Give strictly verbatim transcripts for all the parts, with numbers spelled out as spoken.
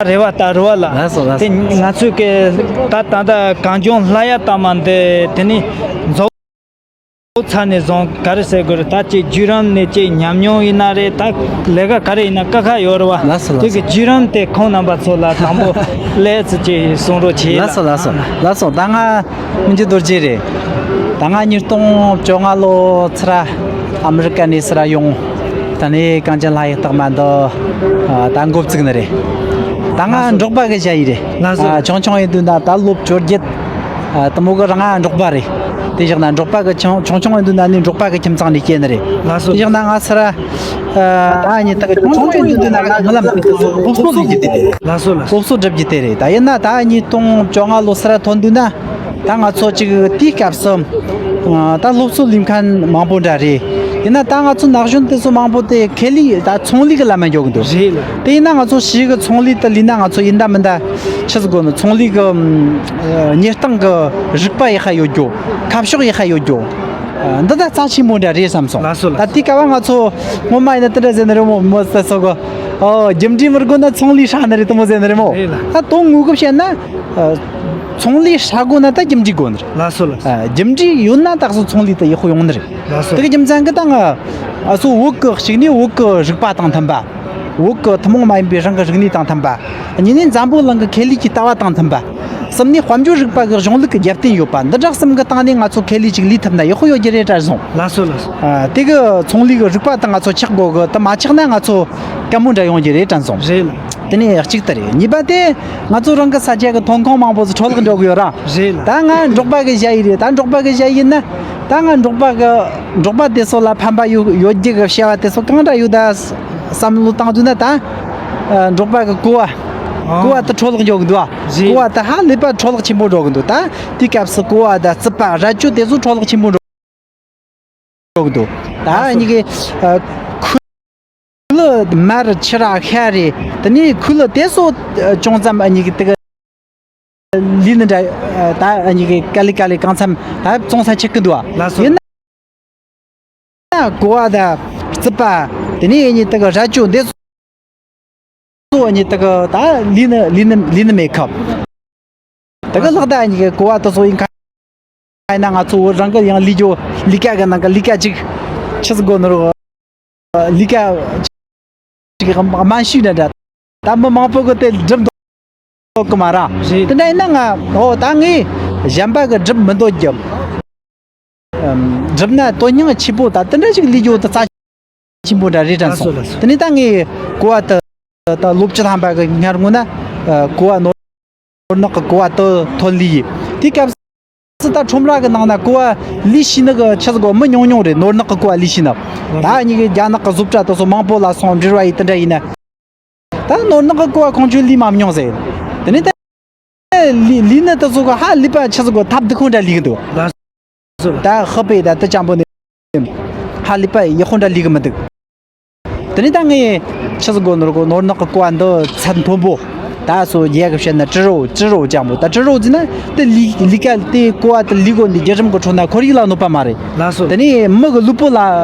རེ་བ་ལྟ་རེ་བ་ལ། ལགས་སོ་ལགས་སོ། དེ་ང་ཚོས་ཀྱི་ད་ད་ལྟ་གངས་ལྗོངས་ལྷ་ཡ་ལྟ་མ་འདི་དེ་ནི་རྫོགས་ཚར་ནས་བཟུང་ག་རེ་ཟེར་དགོས་རེད། ད་ཅིག་བརྒྱུད་རིམ་ནས་ཅིག་ཉམས་མྱོང་ཡིན་ན་རེད། ད་ལས་ཀ་ག་རེ་ཡིན་ན་དཀའ་ཁག་ཡོད་རེད་བ། ལགས་སོ་ལགས་སོ། དེ་གི་བརྒྱུད་རིམ་དེ་ཁོང་རྣམ་པ་ཚོ་ལ་དང་པོ་ལས་ཚུལ་ཅིག་གསུང་རོགས་བྱེད་ལགས་སོ་ལགས་སོ་ལགས་སོ། ད་ང་སྔོན་ཆད་རྡོ་རྗེ་རེད། ད་ང་ཉིས་སྟོང་བཅོ་ལྔ་ལོ་ཚུར་ཨ་མི་རི་ཀ་ནས་ཚུར་ཡོང་། ད་ནས་གངས་ཅན་ལྷ་ཡི་རྟགས་མ་འདི་ཨ་ད་འགོ་བཙུགས་ནི་རེད། ད་ང་ལགས་སོ། འབྲོག་པ་གི་ཞ་ཡི་རེད། ལགས་སོ། ཨ་ཆུང་ཆུང་ཡིན་དུས་ན་ད་ལོ་བཅོ་བརྒྱད། ཨ་དེ་མོ་གི་རང་ང་འབྲོག་པ་རེད། དེ་བཞག་ན་འབྲོག་པ་གི་ཆུང་ཆུང་ཆུང་ཡིན་དུས་ན་ནི་འབྲོག་པ་གི་ཁྱིམ་ཚང་ནས་སྐྱེས་ནི་རེད། ལགས་སོ། དེ་བཞག་ན་ང་ཚུར་ཨ་ཨ་ནི་ད་གི་ཆུང་ཆུང་ཡིན་དུས་ན་ང་རྨི་ལམ་དུ་སློབ་གསོ་སླེབས་རྒྱུ་དེ་རེད། ལགས་སོ་ལགས་སོ། སློབ་གསོ་སྒྲུབ་རྒྱུ་དེ་རེད། ད་ཡིན་ན་ད་ཉིས་སྟོང་བཅོ་ལྔ་ལོ་ཚུར་ཐོན་དུས་ན། ད་ང་ཚོ་ཅིག་དེའི་སྐབས་སུ་ཨ་ད་སློབ་གསོ་ལེན་མཁན་མང་པོ་འདྲ་རེད། ཡིན་ན་ད་ང་ཚོ་ན་གཞོན་དེ་ཚོ་མང་པོ་དེ་ཁེ་ལས་ད་ཚོང་ལས་ཀྱི་ལམ་མ་འཇོག་གི་འདུག་རེད་ལ། དེ་ཡིན་ན་ང་ཚོ་ཕྱིའི་གི་ཚོང་ལས་དེ་ལས་ན་ང་ཚོ་ཡིན་ད་མིན་ད་ཆི་ཟིག་དགོས་ནི། ཚོང་ལས་གི་ཨ་གཉེར་སྟངས་གི་རིག་པ་ཡག་པ་ཡོད་རྒྱུ། ཁ་ཕྱོགས་ཡག་པ་ཡོད་རྒྱུ། ཨ་འདི་ད་རྩ་ཆེན་པོ་འདྲ་རེད་བསམ་སོང་། ལགས་སོ་ལགས་སོ། ད་དེའི་སྐབས་ང་ཚོ་སྔོན་མ་ཡིན་ན་དེ་འདྲ་ཟེར་ནི་རེད་མོ། མོ་ཟེར་སོ་གི། ཨོ་རྒྱུ་འབྲས་མི་དགོས་ན་ཚོང་ལས་ཧྲ་ནི་རེད། དེ་མོ་ཟེར་ནི་རེད་མོ། རེད་ལ། ད་དོན་དངོས་གི་བཤད་ན། ཨ་ཚོང་ལས་ཧྲ་དགོས་ན་ད་རྒྱུ་འབྲས་དགོས་ནི་རེད། ལགས་སོ་ལགས་སོ། ཨ་རྒྱུ་འབྲས་ཡོད་ན་ད་གཟོད་ཚོང་ལས་ད་ཡག་པོ་ཡོང་ནི་རེད། ལགས་སོ། དེ་གི་རྒྱུ་མཚན་གི་ད་ང་ཨ་སོ་བོད་གི་གཅིག་ནས་བོད་གི་རིག་པ་དང་མཐུན་པ། བོད་གི་ཐུན་མོང་མ་ཡིན་པའི་རང་གི་རིག་གནས་དང་མཐུན་པ། གཉིས་ནས་འཛམ་བུ་གླིང་གི་ཁེ་ལས་ཀྱི་ལྟ་བ་དང་མཐུན་པ། གསུམ་ནས་དཔལ་འབྱོར་རིག་པ་གི་གཞུང་ལུགས་ཀྱི་རྒྱབ་རྟེན་ཡོད་པ། འདི་འདྲ་གསུམ་གི་སྟེང་ནས་ང་ཚོ་ཁེ་ལས་ཅིག་ལས་ཐུབ་ན་ཡག་པོ་ཡོད་རྒྱུ་རེད་དྲན་སོང་། ལགས་སོ་ལགས་སོ། ཨ་དེ་གི་ཚོང་ལས་གི་རིག་པ་དེ་ང་ཚོ་ཆགས་དགོས་གི། དེ་མ་ཆགས་ན་ང་ཚོ་དཀའ་མོ་འདྲ་ཡོང་རྒྱུ་རེད་དྲན་སོང་། རེད་ལ། དེ་ནས་གཅིག་དེ་རེད། གཉིས་པ་དེ་ང་ཚོ་རང་གི་ས་ཆ་གི་ཐོན་ཁུངས་མང་པོ་ཟིག་འཕྲོ་བརླག་འགྲོ་གི་ཡོད་ར། རེད་ལ། ད་ང་འབྲོག་པ་གི་ཞ་ཡི་རེད། ད་འབྲོག་པ་གི་ཞ་ཡི་ཡིན་ན་ད་ང་འབྲོག་པ་གི་འབྲོག་པ་དེ་ཚོ་ལ་ཕན་པ་ཡོད་ཡོད་རྒྱུ་གི་བྱ་བ་དེ་ཚོ་གང་འདྲ་ཡོད་ད་བསམ་བློ་བཏང་དུས་ན། ད་ཨ་འབྲོག་པ་གི་ཀོ་བ་ཀོ་བ་དེ་འཕྲོ་བརླག་འགྲོ་གི་འདུག་ཨ། རེད། ཀོ་བ་དེ་ཧ་ལས་པ་འཕྲོ་བརླག་ཆེན་པོ་འགྲོ་གི་འདུག་ད་དེའི་སྐབས་སུ་ཀོ་བ་དང་རྩིད་པ་ར་ཅོ་དེ་ཚོ་འཕྲོ་བརླག་ཆེན་པོ་འགྲོ་འགྲོ་གི་འདུག་ད་ཨ་ནི་གི་ཨ་ཁུ་ལུ་མར་ཕྱི་ར་ཤ་རེ། དེ་ནས་ཁུ་ལུ་དེ་ཚོ་ཅུང་ཙམ་ཨ་ནི་གི་དེ་གི་ལི་ནི་འདྲ། ད་ཨ་ནི་གི་ཀ་ལི་ཀ་ལི་གང་འཚམ་ད་བཙོང་ས་ཆགས་ཀི་འདུག་ཨ། ལགས་སོ། ཡིན་ན་ཀོ་བ་དང་རྩིད་པ། དེ་ནས་ཨ་ནི་དེ་གི་ར་ཅོ་འདི་ཚོ་ཨ་ནི་དེ་གི་ད་ལི་ནི་ལི་ནི་ལི་ནི་མེད་ཁབ། དེ་གི་ལག་ད་ཨ་ནི་གི་ཀོ་བ་དེ་ཚོ་ཡིན་ཁ། ཡིན་ན་ང་ཚོ་བོད་རང་གི་ཡང་ལས་རྒྱུ་ལས་ཀ་གི་ནང་གི་ལས་ཀ་ཅིག་ཆི་ཟིག་དགོས་ནི་རོ། ལས་ཀ་ཅིག་དམའ་ཤོས་ནི་འདྲ། ད་མི་མང་པོ་གི་དེ་སྒྲུབ་འདོད་གི་མ་ར། རེད། དེ་འདྲ་ཡིན་ན་ང་ཨོ་ད་ངས་གཞན་པ་གི་སྒྲུབ་མི་འདོད་རྒྱུ། ཨམ་སྒྲུབ་ན་དོན་སྙིང་ཆེན་པོ་ད་དེ་འདྲ་ཞིག་ལས་རྒྱུ་དེ་རྩ་ཆེན་པོ་འདྲ་རེད་དྲན་སོང་། ལགས་སོ་ལགས་སོ། དེ་ནས་ད་ངས་གོ་བ་དེ་ད་ལོ་བཅུ་ཐམ་པ་གི་སྔ་སྔོན་ན་ཨ་གོ་བ་ནོར་ནག་གི་གོ་བ་དེ་ཐོན་ལས་ཡིན། དེའི་སྐབས་སུ་ད་ཁྲོམ་ར་གི་ནང་ན་གོ་བ་ལས་ཤེས་ནི་གི་ཆི་ཟིག་གོ་མི་ཉུང་ཉུང་རེད། ནོར་ནག་གི་གོ་བ་ལས་ཤེས་ནི། ད་ཨ་ནི་གི་རྒྱ་ནག་གི་བཟོ་གྲྭ་དེ་ཚོ་མང་པོ་ལ་སོང་འབྲེལ་བ་ཡིན། དེ་འདྲ་ཡིན་ན་ད་ནོར་ནག་གི་གོ་བ་ཁོང་ཚོས་ལས་མ་མྱོང་ཟེར། དེ་ནས་ད་ལས་ལས་ནི་དེ་ཚོ་གི་ཧ་ལས་པ་ཆི་ཟིག་གོ་ཐབས་སྡུག་ཁོ་འདྲ་ལས་གི་འདུག་ད་ཧི་པའི་ད་དེ་ཅང་པོ་ནི་ཧ་ལས་པ་ཡག་ཁོ་འདྲ་ལས་གི་མི་འདུག་དེ་ནས་ད་ངས་ཆི་ཟིག་གོ་ནོར་གོ་ནོར་ནག་གི་གོ་བ་འདི་ཚད་མཐོན་པོ། ད་སོ་རྒྱ་གི་བཤད་ན་ཀྲི་རོ་ཀྲི་རོ་ཅང་པོ། ད་ཀྲི་རོ་ཟེར་ན་དེ་ལས་ལས་ཀ་དེ་གོ་བ་དེ་ལས་གོ་འདི་རྒྱུ་རིམ་གི་ཁྲོད་ན་ཁོར་ཡུག་ལ་གནོད་པ་མ་རེད། ལགས་སོ། དེ་ནས་མི་གི་ལུས་པོ་ལ་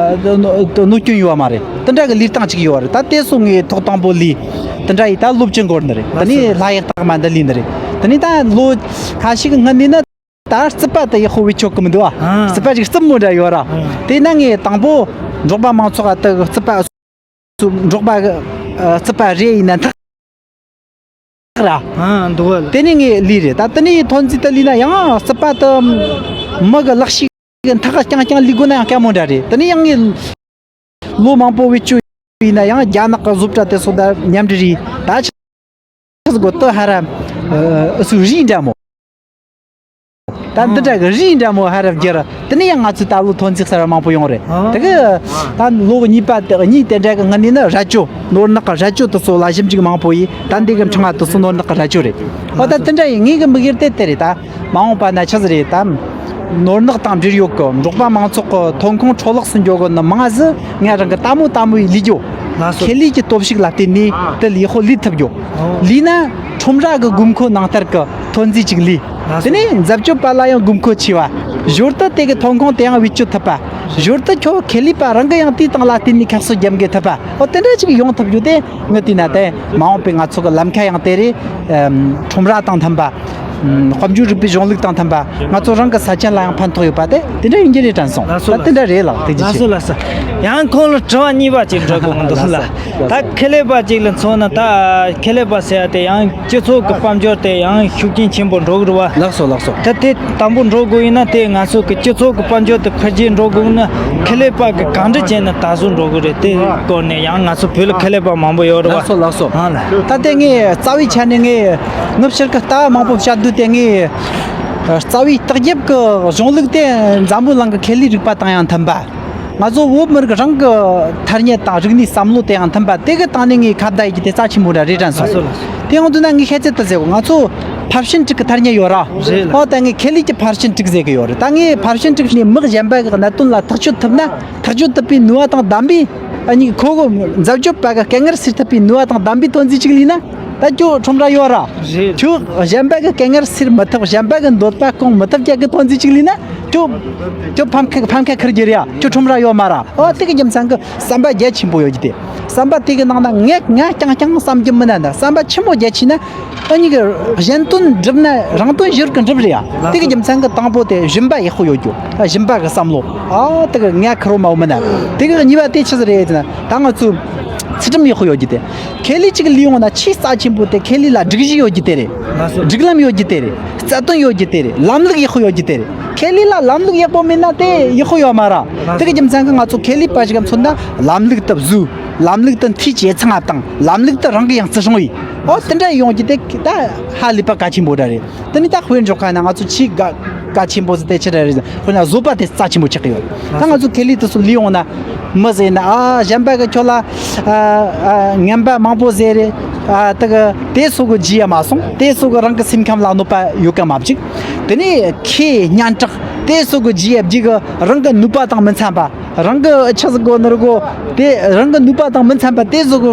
གནོད་སྐྱོན་ཡོད་པ་མ་རེད། དེ་འདྲ་གི་ལས་སྟངས་ཅིག་ཡོད་རེད། ད་དེ་སོ་ངས་ཐོག་དང་པོ་ལས་དེ་འདྲ་ཡིས་ད་ལོ་བཅུ་འགོར་ནི་རེད། དེ་ནས་ལྷ་ཡག་རྟགས་མ་འདི་ལས་ནི་རེད། དེ་ནས་ད་ལོ་ཁ་ཤས་ཀྱི་སྔོན་ནས་ནི། ད་རྩིད་པ་དེ་ཡག་པོ་བེད་སྤྱོད་གི་མི་འདུག་ཨ། ཨ། རྩིད་པ་ཅིག་རྩིབ་མོ་འདྲ་ཡོད་ར། ཨ། དེ་ན་ངས་དང་པོ་འབྲོག་པ་མང་ཚོགས་ཨ་དེ་རྩིད་པ་སུ་འབྲོག་པ་གི་ཨ་རྩིད་པ་རེ་ཡིན་ན་འཐག་ར། ཨ་འདུག་ཨ། དེ་ནས་ངས་ལས་རེད། ད་དེ་ནས་ཐོན་རྫས་དེ་ལས་ན་ཡང་རྩིད་པ་དེ་མི་གི་ལག་ཤེས་གི་འཐག་རྐྱང་རྐྱང་ལས་དགོས་ན་ཡང་དཀའ་མོ་འདྲ་རེད། དེ་ནས་ཡང་ངས་ལོ་མང་པོ་བེད་སྤྱོད་ཡིན་ན་ཡང་རྒྱ་ནག་གི་བཟོ་གྲྭ་དེ་ཚོ་དང་མཉམ་འབྲེལ་རེད། ད་ཆི་ཟིག་གོ་དེ་ཧ་ར་ཨ་སུ་རིགས་འདྲ་མོ། ད་འདི་འདྲ་གི་རིགས་འདྲ་མོ་ཧ་ར་བརྒྱུད། དེ་ནས་ཡང་ང་ཚོས་ད་ལོ་ཐོན་རྫས་གསར་བ་མང་པོ་ཡོང་རེད། ཨ། དེ་གི་ད་ལོ་གཉིས་པ་དེ་གཉིས་དེ་འདྲ་གི་སྔོན་ནས་ནི་ར་ཅོ་ནོར་ནག་གི་ར་ཅོ་དེ་ཚོ་ལ་ཞིབ་འཇུག་མང་པོ་ཡིས། ད་འདི་གི་ཕྲེང་བ་དེ་ཚོ་ནོར་ནག་གི་ར་ཅོ་རེད། ཨོ་ད་དེ་འདྲ་ཡིན། ངེད་གི་དམིགས་ཡུལ་དེ་དེ་རེད། ད་མ་འོངས་པ་ན་ཆི་ཟིག་རེད། ད་ནོར་ནག་དང་འབྲེལ་ཡོད་གི་འབྲོག་པ་མང་ཚོགས་གི་ཐོན་ཁུངས་འཕྲོ་བརླག་སུ་འགྱོ་གི་ནི་མང་ཟིག་ང་རང་གི་ལྟད་མོ་ལྟད་མོ་ཡི་ལས་རྒྱུ། ལགས་སོ། ཁེ་ལས་ཀྱི་སྟོབས་ཤུགས་ལ་བརྟེན་ནས་དེ་ལས་ཡག་པོ་ལས་ཐུབ་རྒྱུ། ཨོ། ལས་ན་ཁྲོམ་ར་གི་དགོས་མཁོ་ནང་ལྟར་གི་ཐོན་རྫས་ཅིག་ལས། ལགས་སོ། དེ་ནས་འཛད་སྤྱོད་པ་ལ་ཡང་དགོས་མཁོ་ཆེ་བ། ཞོར་དུ་དེ་གི་ཐོན་ཁུངས་དེ་ཡང་བེད་སྤྱོད་ཐུབ་པ། ཞོར་དུ་ཁྱོད་ཁེ་ལས་པ་རང་གི་ཡང་དེའི་སྟེང་ལ་བརྟེན་ནས་ཁ་གསོ་རྒྱབ་འགེལ་ཐུབ་པ་འོ་དེ་འདྲ་ཅིག་ཡོང་ཐུབ་རྒྱུ་དེ་ངི་དེ་ན་དེ་མ་འོངས་པའི་ང་ཚོ་གི་ལམ་ཁ་ཡང་དེ་རེད། ཨམ། ཁྲོམ་ར་དང་མཐུན་པ། ཨམ། དཔལ་འབྱོར་རིག་པའི་གཞུང་ལུགས་དང་མཐུན་པ་ང་ཚོ་རང་གི་ས་ཆ་ལ་ཡང་ཕན་ཐོགས་ཡོད་པ་དེ་དེ་འདྲ་ཡིན་གྱི་རེད་དྲན་སོང་། ལགས་སོ་ད་དེ་འདྲ་རེད་ལགས། ཐུགས་རྗེ་ལགས་ཆེ། སོ་ལགས་སོ། ཡང་ཁོང་ལ་དྲི་བ་གཉིས་པ་ཅིག་འདྲི་དགོས་འདུག་ལགས། ལགས་སོ། ད་ཁེ་ལས་པ་ཅིག་ལ་མཚོན་ན་ད་ཁེ་ལས་པ་ཟེར་ཡ་དེ་ཡང་སྤྱི་ཚོགས་ཀྱི་དཔལ་འབྱོར་དེ་ཡང་ཤུགས་རྐྱེན་ཆེན་པོ་འགྲོ་གི་རེད་བ། ལགས་སོ་ལགས་སོ། ད་དེ་དང་པོ་འགྲོ་དགོས་ཡིན་ན་དེ་ང་ཚོ་གི་སྤྱི་ཚོགས་ཀྱི་དཔལ་འབྱོར་དེ་འཕེལ་རྒྱས་འགྲོ་དགོས་ན་ཁེ་ལས་པ་གི་གང་འདྲ་བྱས་ན་ད་གཟོད་འགྲོ་གི་རེད། དེ་སྐོར་ནས་ཡང་ང་ཚོ་བོད་ལ་ཁེ་ལས་པ་མང་པོ་ཡོད་རེད་བ། ལགས་སོ་ལགས་སོ། ཨ་ལ། ད་དེ་ངས་རྩ་བའི་ཆ་ནས་ངས་ངུ་ཕྱིར་གི་ལྟ་བ་མང་པོ་བཤད་དུས་དེ་ངས་རྩ་བའི་ལྟག་རྒྱབ་ཀྱི་གཞུང་ལུགས་དེ་འཛམ་བུ་གླིང་གི་ཁེ་ལས་རིག་པ་དང་ཡང་མཐུན་པ། ང་ཚོ་བོད་མི་རིགས་རང་གི་ཐ་སྙད་དང་རིག་གནས་བསམ་བློ་དེ་ཡང་མཐུན་པ་དེ་གི་སྟེང་ནས་ངས་ཁ་བརྡ་ཡེད་རྒྱུ་དེ་རྩ་ཆེན་པོ་འདྲ་རེད་དྲན་སོང་། ལགས་སོ་ལགས་སོ། དེ་ཡོང་དུས་ན་ངས་ཁྱད་ཚད་དུ་ཟེར་གོ་ང་ཚོ་ཕར་ཕྱིན་དྲུག་གི་ཐ་སྙད་ཡོད་ར། རེད་ལགས། ཨོ་ད་ངས་ཁེ་ལས་ཀྱི་ཕར་ཕྱིན་དྲུག་ཟེར་གི་ཡོད་རེད། ད་ངས་ཕར་ཕྱིན་དྲུག་ནས་མི་གཞན་པ་གི་གནད་དོན་ལ་ཐག་གཅོད་ཐུབ་ན་ཐག་གཅོད་ཐུབ་པའི་ནུས་པ་དང་ལྡན་པའི་ཨ་ནི་ཁོ་གི་འཛད་སྤྱོད་པ་གི་དཀའ་ངལ་སེལ་ཐུབ་པའི་ནུས་པ་དང་ལྡན་པའི་ཐོན་རྫས་ཅིག་ལས་ན། ད་ཁྱོད་ཁྲོམ་ར་ཡོད་ར། རེད། ཁྱོད་གཞན་པ་གི་དཀའ་ངལ་སེལ་མི་ཐུབ། གཞན་པ་གི་འདོད་པ་སྐོང་མི་ཐུབ་ཀྱག་གི་ཐོན་རྫས་ཅིག་ལས་ན། ཁྱོད་ཁྱོད་ཕམ་ཁ་ཕམ་ཁ་ཁུར་རྒྱུ་རེད་ཡ། ཁྱོད་ཁྲོམ་ར་ཡོད་མ་ར། ཨོ་དེ་གི་རྒྱུ་མཚན་གི་བསམ་པ་རྒྱ་ཆེན་པོ་ཡོད་རྒྱུ་དེ། བསམ་པ་དེ་གི་ནང་ན་ངས་ང་རྐྱང་རྐྱང་བསམ་རྒྱུ་མིན་ན་ད་བསམ་པ་ཆེན་མོ་རྒྱ་ཆེ་ན། ཨ་ནི་གི་གཞན་དོན་སྒྲུབ་ན་རང་དོན་ཞོར་གི་འགྲུབ་རེད་ཡ། དེ་གི་རྒྱུ་མཚན་གི་དང་པོ་དེ་སྦྱིན་པ་ཡག་པོ་ཡོད་རྒྱུ། ཨ་སྦྱིན་པ་གི་བསམ་བློ། ཨ་དེ་གི་ངས་ཁུར་རོ་མ་བོ་མིན་ན། དེ་གི་གཉིས་པ་དེ་ཆི་ཟིག་རེད་ཟེར་ན་ད་ང་ཚོ་ཚུལ་ཁྲིམས་ཡག་པོ་ཡོད་རྒྱུ་དེ། ཁེ་ལས་གཅིག་ལས་ཡོང་ན་ཆེས་རྩ་ཆེན་པོ་དེ་ཁེ་ལས་ལ་སྒྲིག་གཞི་ཡོད་རྒྱུ་དེ་རེད། ལགས་སོ། སྒྲིག་ལམ་ཡོད་རྒྱུ་དེ་རེད། རྩ་དོན་ཡོད་རྒྱུ་དེ་རེད། ལམ་ལུགས་ཡག་པོ་ཡོད་རྒྱུ་དེ་རེད། ཁེ་ལས་ལ་ལམ་ལུགས་ཡག་པོ་མེད་ན་དེ་ཡག་པོ་ཡོད་མ་ར། དེ་གི་རྒྱུ་མཚན་གི་ང་ཚོ་ཁེ་ལས་པ་ཞིག་མཚོན་ན་ལམ་ལུགས་དེ་བཟོས། ལམ་ལུགས་དེ་འཐུས་ཇེ་ཚང་བ་དང་ལམ་ལུགས་དེ་རང་གི་ཡང་བརྩི་སྲུང་ཡིན། ཨོ་དེ་འདྲ་ཡོང་རྒྱུ་དེ་ད་ཧ་ལས་པ་གལ་ཆེན་པོ་འདྲ་རེད། དེ་ནི་ད་དཔེ་འཇོག་ཁ་ན་ང་ཚོ་ཆེས་གལ་གལ་ཆེན་པོ་ཟེར་དེ་ཆི་འདྲ་རེད་ཟེར་དཔེར་ན་བཟོད་པ་དེ་རྩ་ཆེན་པོ་ཆགས་ཀྱི་ཡོད་རེད། ད་ང་ཚོ་ཁེ་ལས་དེ་ཚོ་ལས་ཡོང་ན། མི་ཟེར་ན་ཨ་གཞན་པ་གི་ཁྱོད་ལ་ཨ་ཨ་ངན་པ་མང་པོ་ཟེར་རེད། ཨ་དེ་གི་དེ་སོ་གི་རྗེས་ཡ་མ་སོང་། དེ་སོ་གི་རང་གི་སེམས་ཁམས་ལ་གནོད་པ་ཡོད་ག་མ་བཅུག་དེ་ནས་ཁེ་སྙན་གྲགས་དེ་སོ་གི་རྗེས་ཡ་བརྒྱུད་གི་རང་གི་ནུས་པ་དང་མི་འཚམ་པ། རང་གི་ཆི་ཟིག་གོ་ནོར་གོ་དེ་རང་གི་ནུས་པ་དང་མི་འཚམ་པ་དེ་སོ་གི་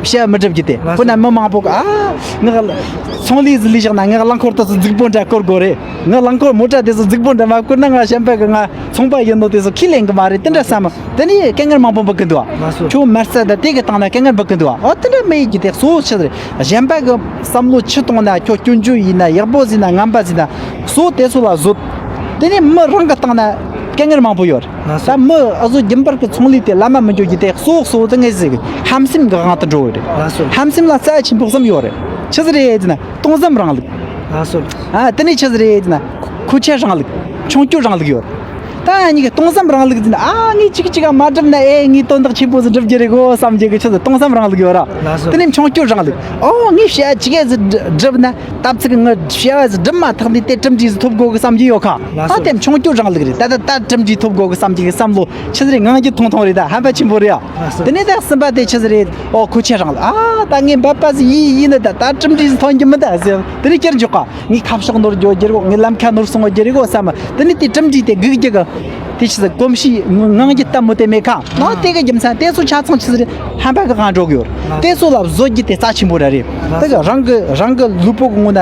བྱ་མི་སྒྲུབ་རྒྱུ་དེ་ཁོ་ན་མི་མང་པོ་གི་ཨ་ངག་ཚོང་ལས་ཟིག་ལས་བཞག་ན་ངག་རླངས་འཁོར་དེ་སོ་རྫིག་པོ་འདྲ་བསྐོར་དགོས་རེད། ངག་རླངས་འཁོར་མོ་ཊ་དེ་སོ་རྫིག་པོ་འདྲ་མ་བསྐོར་ན་ང་གཞན་པ་གི་ང་ཚོང་པ་ཡིན་ནོ་དེ་ཚོ་ཁས་ལེན་གི་མ་རེད། དེ་འདྲ་བསམ། དེ་ནས་དཀའ་ངལ་མང་པོ་འབུད་གི་འདུག་ཨ། ཁྱོད་མ་རྩ་ད་དེ་གི་སྟེང་ན་དཀའ་ངལ་འབུད་གི་འདུག་ཨ། ཨོ་དེ་འདྲ་མི་ཡིན་གྱི་དེ་གཙོ་བོ་ཆི་རེད། གཞན་པ་གི་བསམ་བློ་ཆི་གཏོང་ན་ཁྱོད་སྐྱོན་བརྗོད་ཡིན་ན་ཡག་པོ་ཟིན་ན་ངན་པ་ཟིན་ན་གཙོ་བོ་དེ་ཚོ་ལ་བཟོད། དེ་ནས་མི་རང་གི་སྟེང་ན་དཀའ་ངལ་མང་པོ་ཡོད་རེད། ད་མི་ཨ་ཟོ་རྒྱུན་པར་གི་ཚོང་ལས་དེ་ལམ་མ་མི་འགྱོ་རྒྱུ་དེ་གཙོ་བོ་གཙོ་བོ་དེ་ངས་ཟེར་གི་ཧམ་སེམས་གི་དབང་དུ་འགྲོ་གི་རེད། ཧམ་སེམས་ལ་རྩ་ཆེན་པོ་གསུམ་ཡོད་རེད། ཆི་ཟིག་རེད་ཟེར་ན་སྟོང་བསམ་རིང་ལུགས། ཨ་དེ་ནས་ཆི་ཟིག་རེད་ཟེར་ན་མཁོ་ཆས་རིང་ལུགས། མཆོང་སྐྱོད་རིང་ལུགས་ཡོད། ད་ཨ་ནི་གི་སྟོང་བསམ་རིང་ལུགས་ཟེར་ན་ཨ་ངས་གཅིག་གཅིག་ག་མ་བསྒྲུབས་ན་ཨེ་ངས་དོན་དག་ཆེན་པོ་ཟིག་བསྒྲུབ་རྒྱུ་རེད་གོ་བསམ་རྒྱུ་གི་ཆི་ཟིག་སྟོང་བསམ་རིང་ལུགས་ཡོད་ར། དེ་ནས་མཆོང་སྐྱོད་རིང་ལུགས། ཨོ་ངས་བྱ་ཅི་གས་ཟིག་བསྒྲུབས་ན་སྟབས་ཚིག་ངས་བྱ་བ་ཟིག་བསྒྲུབས་མ་ཐག་ནས་དེ་གྲུབ་འབྲས་ཟིག་ཐོབ་དགོ་གི་བསམ་རྒྱུ་ཡོད་ཁ། ཨ་དེ་མཆོང་སྐྱོད་རིང་ལུགས་རེད། ད་ད་ད་གྲུབ་འབྲས་ཐོབ་དགོ་གི་བསམ་རྒྱུ་གི་བསམ་བློ་ཆི་ཟིག་རེད། ངང་རྒྱུ་ཐུང་ཐུང་རེད། ད་ཧམ་པ་ཆེན་པོ་རེད་ཨ། དེ་ནས་ད་གསུམ་པ་དེ་ཆི་ཟིག་རེད། ཨོ་མཁོ་ཆས་རིང་ལུགས། ཨ་ད་ངས་འབད་པ་ཟིག་ཡིན་ཡིན་ནི་ད་ད་གྲུབ་འབྲས་ཟིག་ཐོན་རྒྱུ་མིན་ད་ཟེར། དེ་ནས་ཁྱེར་འཇོག་ག་ངས་ཁ་ཕྱོགས་ནོར་འགྱོ་རྒྱུ་རེད་གོ། ངས་ལམ་ཁ་ནོར་སོང་རྒྱུ་རེད་གོ་བསམ། དེ་ནས་དེ་གྲུབ་འབྲས་དེ་སྒུག་རྒྱུ་གི་དེ་ཆི་ཟིག་གོམས་གཤིས་ངང་རྒྱུ་ལྟ་མོ་དེ་མེད་ཁ། ཨ་དེ་གི་རྒྱུ་མཚན་དེ་ཚོ་ཆ་ཚང་ཆི་ཟིག་རེད། ཧམ་པ་གི་སྒང་འགྲོ་གི་ཡོད་རེད། དེ་ཚོ་ལ་བཟོད་རྒྱུ་དེ་རྩ་ཆེན་པོ་ར་རེད། དེ་གི་རང་གི་རང་གི་ལུས་པོ་གི་ངོ་ན་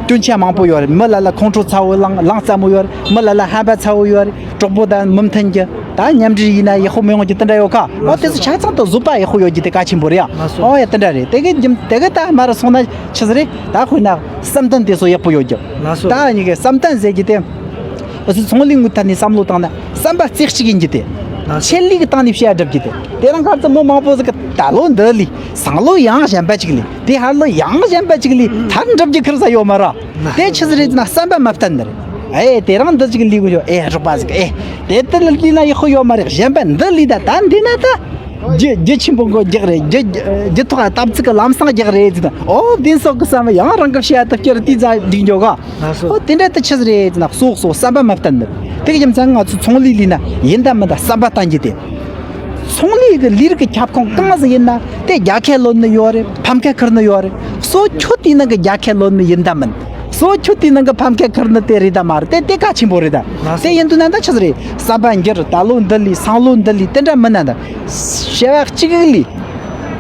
སྐྱོན་ཆ་མང་པོ་ཡོད་རེད། མི་ལ་ལ་ཁོང་ཁྲོ་ཚ་བོ་ལངས་ལངས་ཙམ་མོ་ཡོད་རེད། མི་ལ་ལ་ཧམ་པ་ཚ་བོ་ཡོད་རེད། གྲོགས་པོ་དང་མི་མཐུན་རྒྱུ། ད་མཉམ་འབྲེལ་ཡིན་ན་ཡག་པོ་མི་ཡོང་རྒྱུ་དེ་འདྲ་ཡོད་ཁ། ཨོ་དེ་ཚོ་ཆ་ཚང་དུ་བཟོད་པ་ཡག་པོ་ཡོད་རྒྱུ་དེ་གལ་ཆེན་པོ་རེད་ཡ། ཨོ་ཡ་དེ་འདྲ་རེད། དེ་གི་རྒྱུ་དེ་གི་ད་མ་ར་སོང་ན་ཆི་ཟིག་རེད། ད་དཔེར་ན་བསམ་གཏན་དེ་ཚོ་ཡག་པོ་ཡོད་རྒྱུ། ད་ཡིན་གི་བསམ་གཏན་ཟེར་རྒྱུ་དེ། འུ་ཚོ་ཚོང་ལས་ངོས་ཐད་ནས་བསམ་བློ་བཏང་ན་བསམ་པ་རྩེ་གཅིག་ཡིན་རྒྱུ་དེ། ཆེད་ལས་ཀྱི་སྟེང་ནས་བཤད་སྒྲུབ་རྒྱུ་དེ། དེ་རིང་ཁ་རྩང་མི་མང་པོ་ཟིག་གི་ད་ལོ་འདི་ལས་སང་ལོ་ཡང་གཞན་པ་ཅིག་ལས་དེ་ཧར་ལོ་ཡང་གཞན་པ་ཅིག་ལས་མཐར་འགྲུབ་རྒྱུ་ཁུར་ས་ཡོད་མ་ར། དེ་ཆི་ཟིག་རེད་ཟེར་ན་བསམ་པ་མ་བརྟན་ནི་རེད། ཨེ་དེ་རིང་འདི་ཅིག་ལས་དགོས་ཡོད། ཨེ་རོགས་པ་ཟིག་ཨེ་དེ་ལྟར་ལས་ན་ཡག་པོ་ཡོད་མ་རེད། གཞན་པ་འདི་ལས་ད་ད་འདི་ན་ད་རྒྱུ་རྒྱུ་ཆེན་པོ་མགོ་རྒྱག་རེད། རྒྱུ་རྒྱུ་ཐོག་སྟབས་ཚིག་གི་ལམ་སང་རྒྱག་རེད་ཟེར་ན། ཨོ་དེ་སོགས་གི་བསམ་པ་ཡང་རང་གི་བཤད་ཐབས་སྐྱར་དེ་ཛ་འགྲིག་འགྱོ་ག་ཨོ་དེ་འདྲ་དེ་ཆི་ཟིག་རེད་ཟེར་ན་སོག་སོག་བསམ་པ་མ་བརྟན་ནི། དེ་གི་རྒྱུ་མཚན་ང་ཚོ་ཚོང་ལས་ལས་ན་ཡིན་ད་མིན་ད་བསམ་པ་བརྟན་རྒྱུ་དེ། ཚོང་ལས་ཀྱི་ལས་རིགས་ཀྱི་ཁྱབ་ཁོངས་གང་ཟིག་ཡིན་ན་དེ་རྒྱལ་ཁ་ལོན་ནི་ཡོད་རེད། ཕམ་ཁ་ཁུར་ནི་ཡོད་རེད། སོ་ཁྱོད་དེའི་ནང་གི་རྒྱལ་ཁ་ལོན་ནི་ཡིན་ད་མིན། སོ་ཁྱོད་དེའི་ནང་གི་ཕམ་ཁ་ཁུར་ནི་དེ་རེད་ད་མ་རེད། དེ་དེ་གལ་ཆེན་པོ་རེད་ད། དེ་ཡིན་དུས་ན་ད་ཆི་ཟིག་རེད། བསམ་པ་འགྱུར་ད་ལོ་འདི་ལས་སང་ལོ་འདི་ལས་དེ་འདྲ་མིན་ན་ད། བྱ་བ་གཅིག་ལས།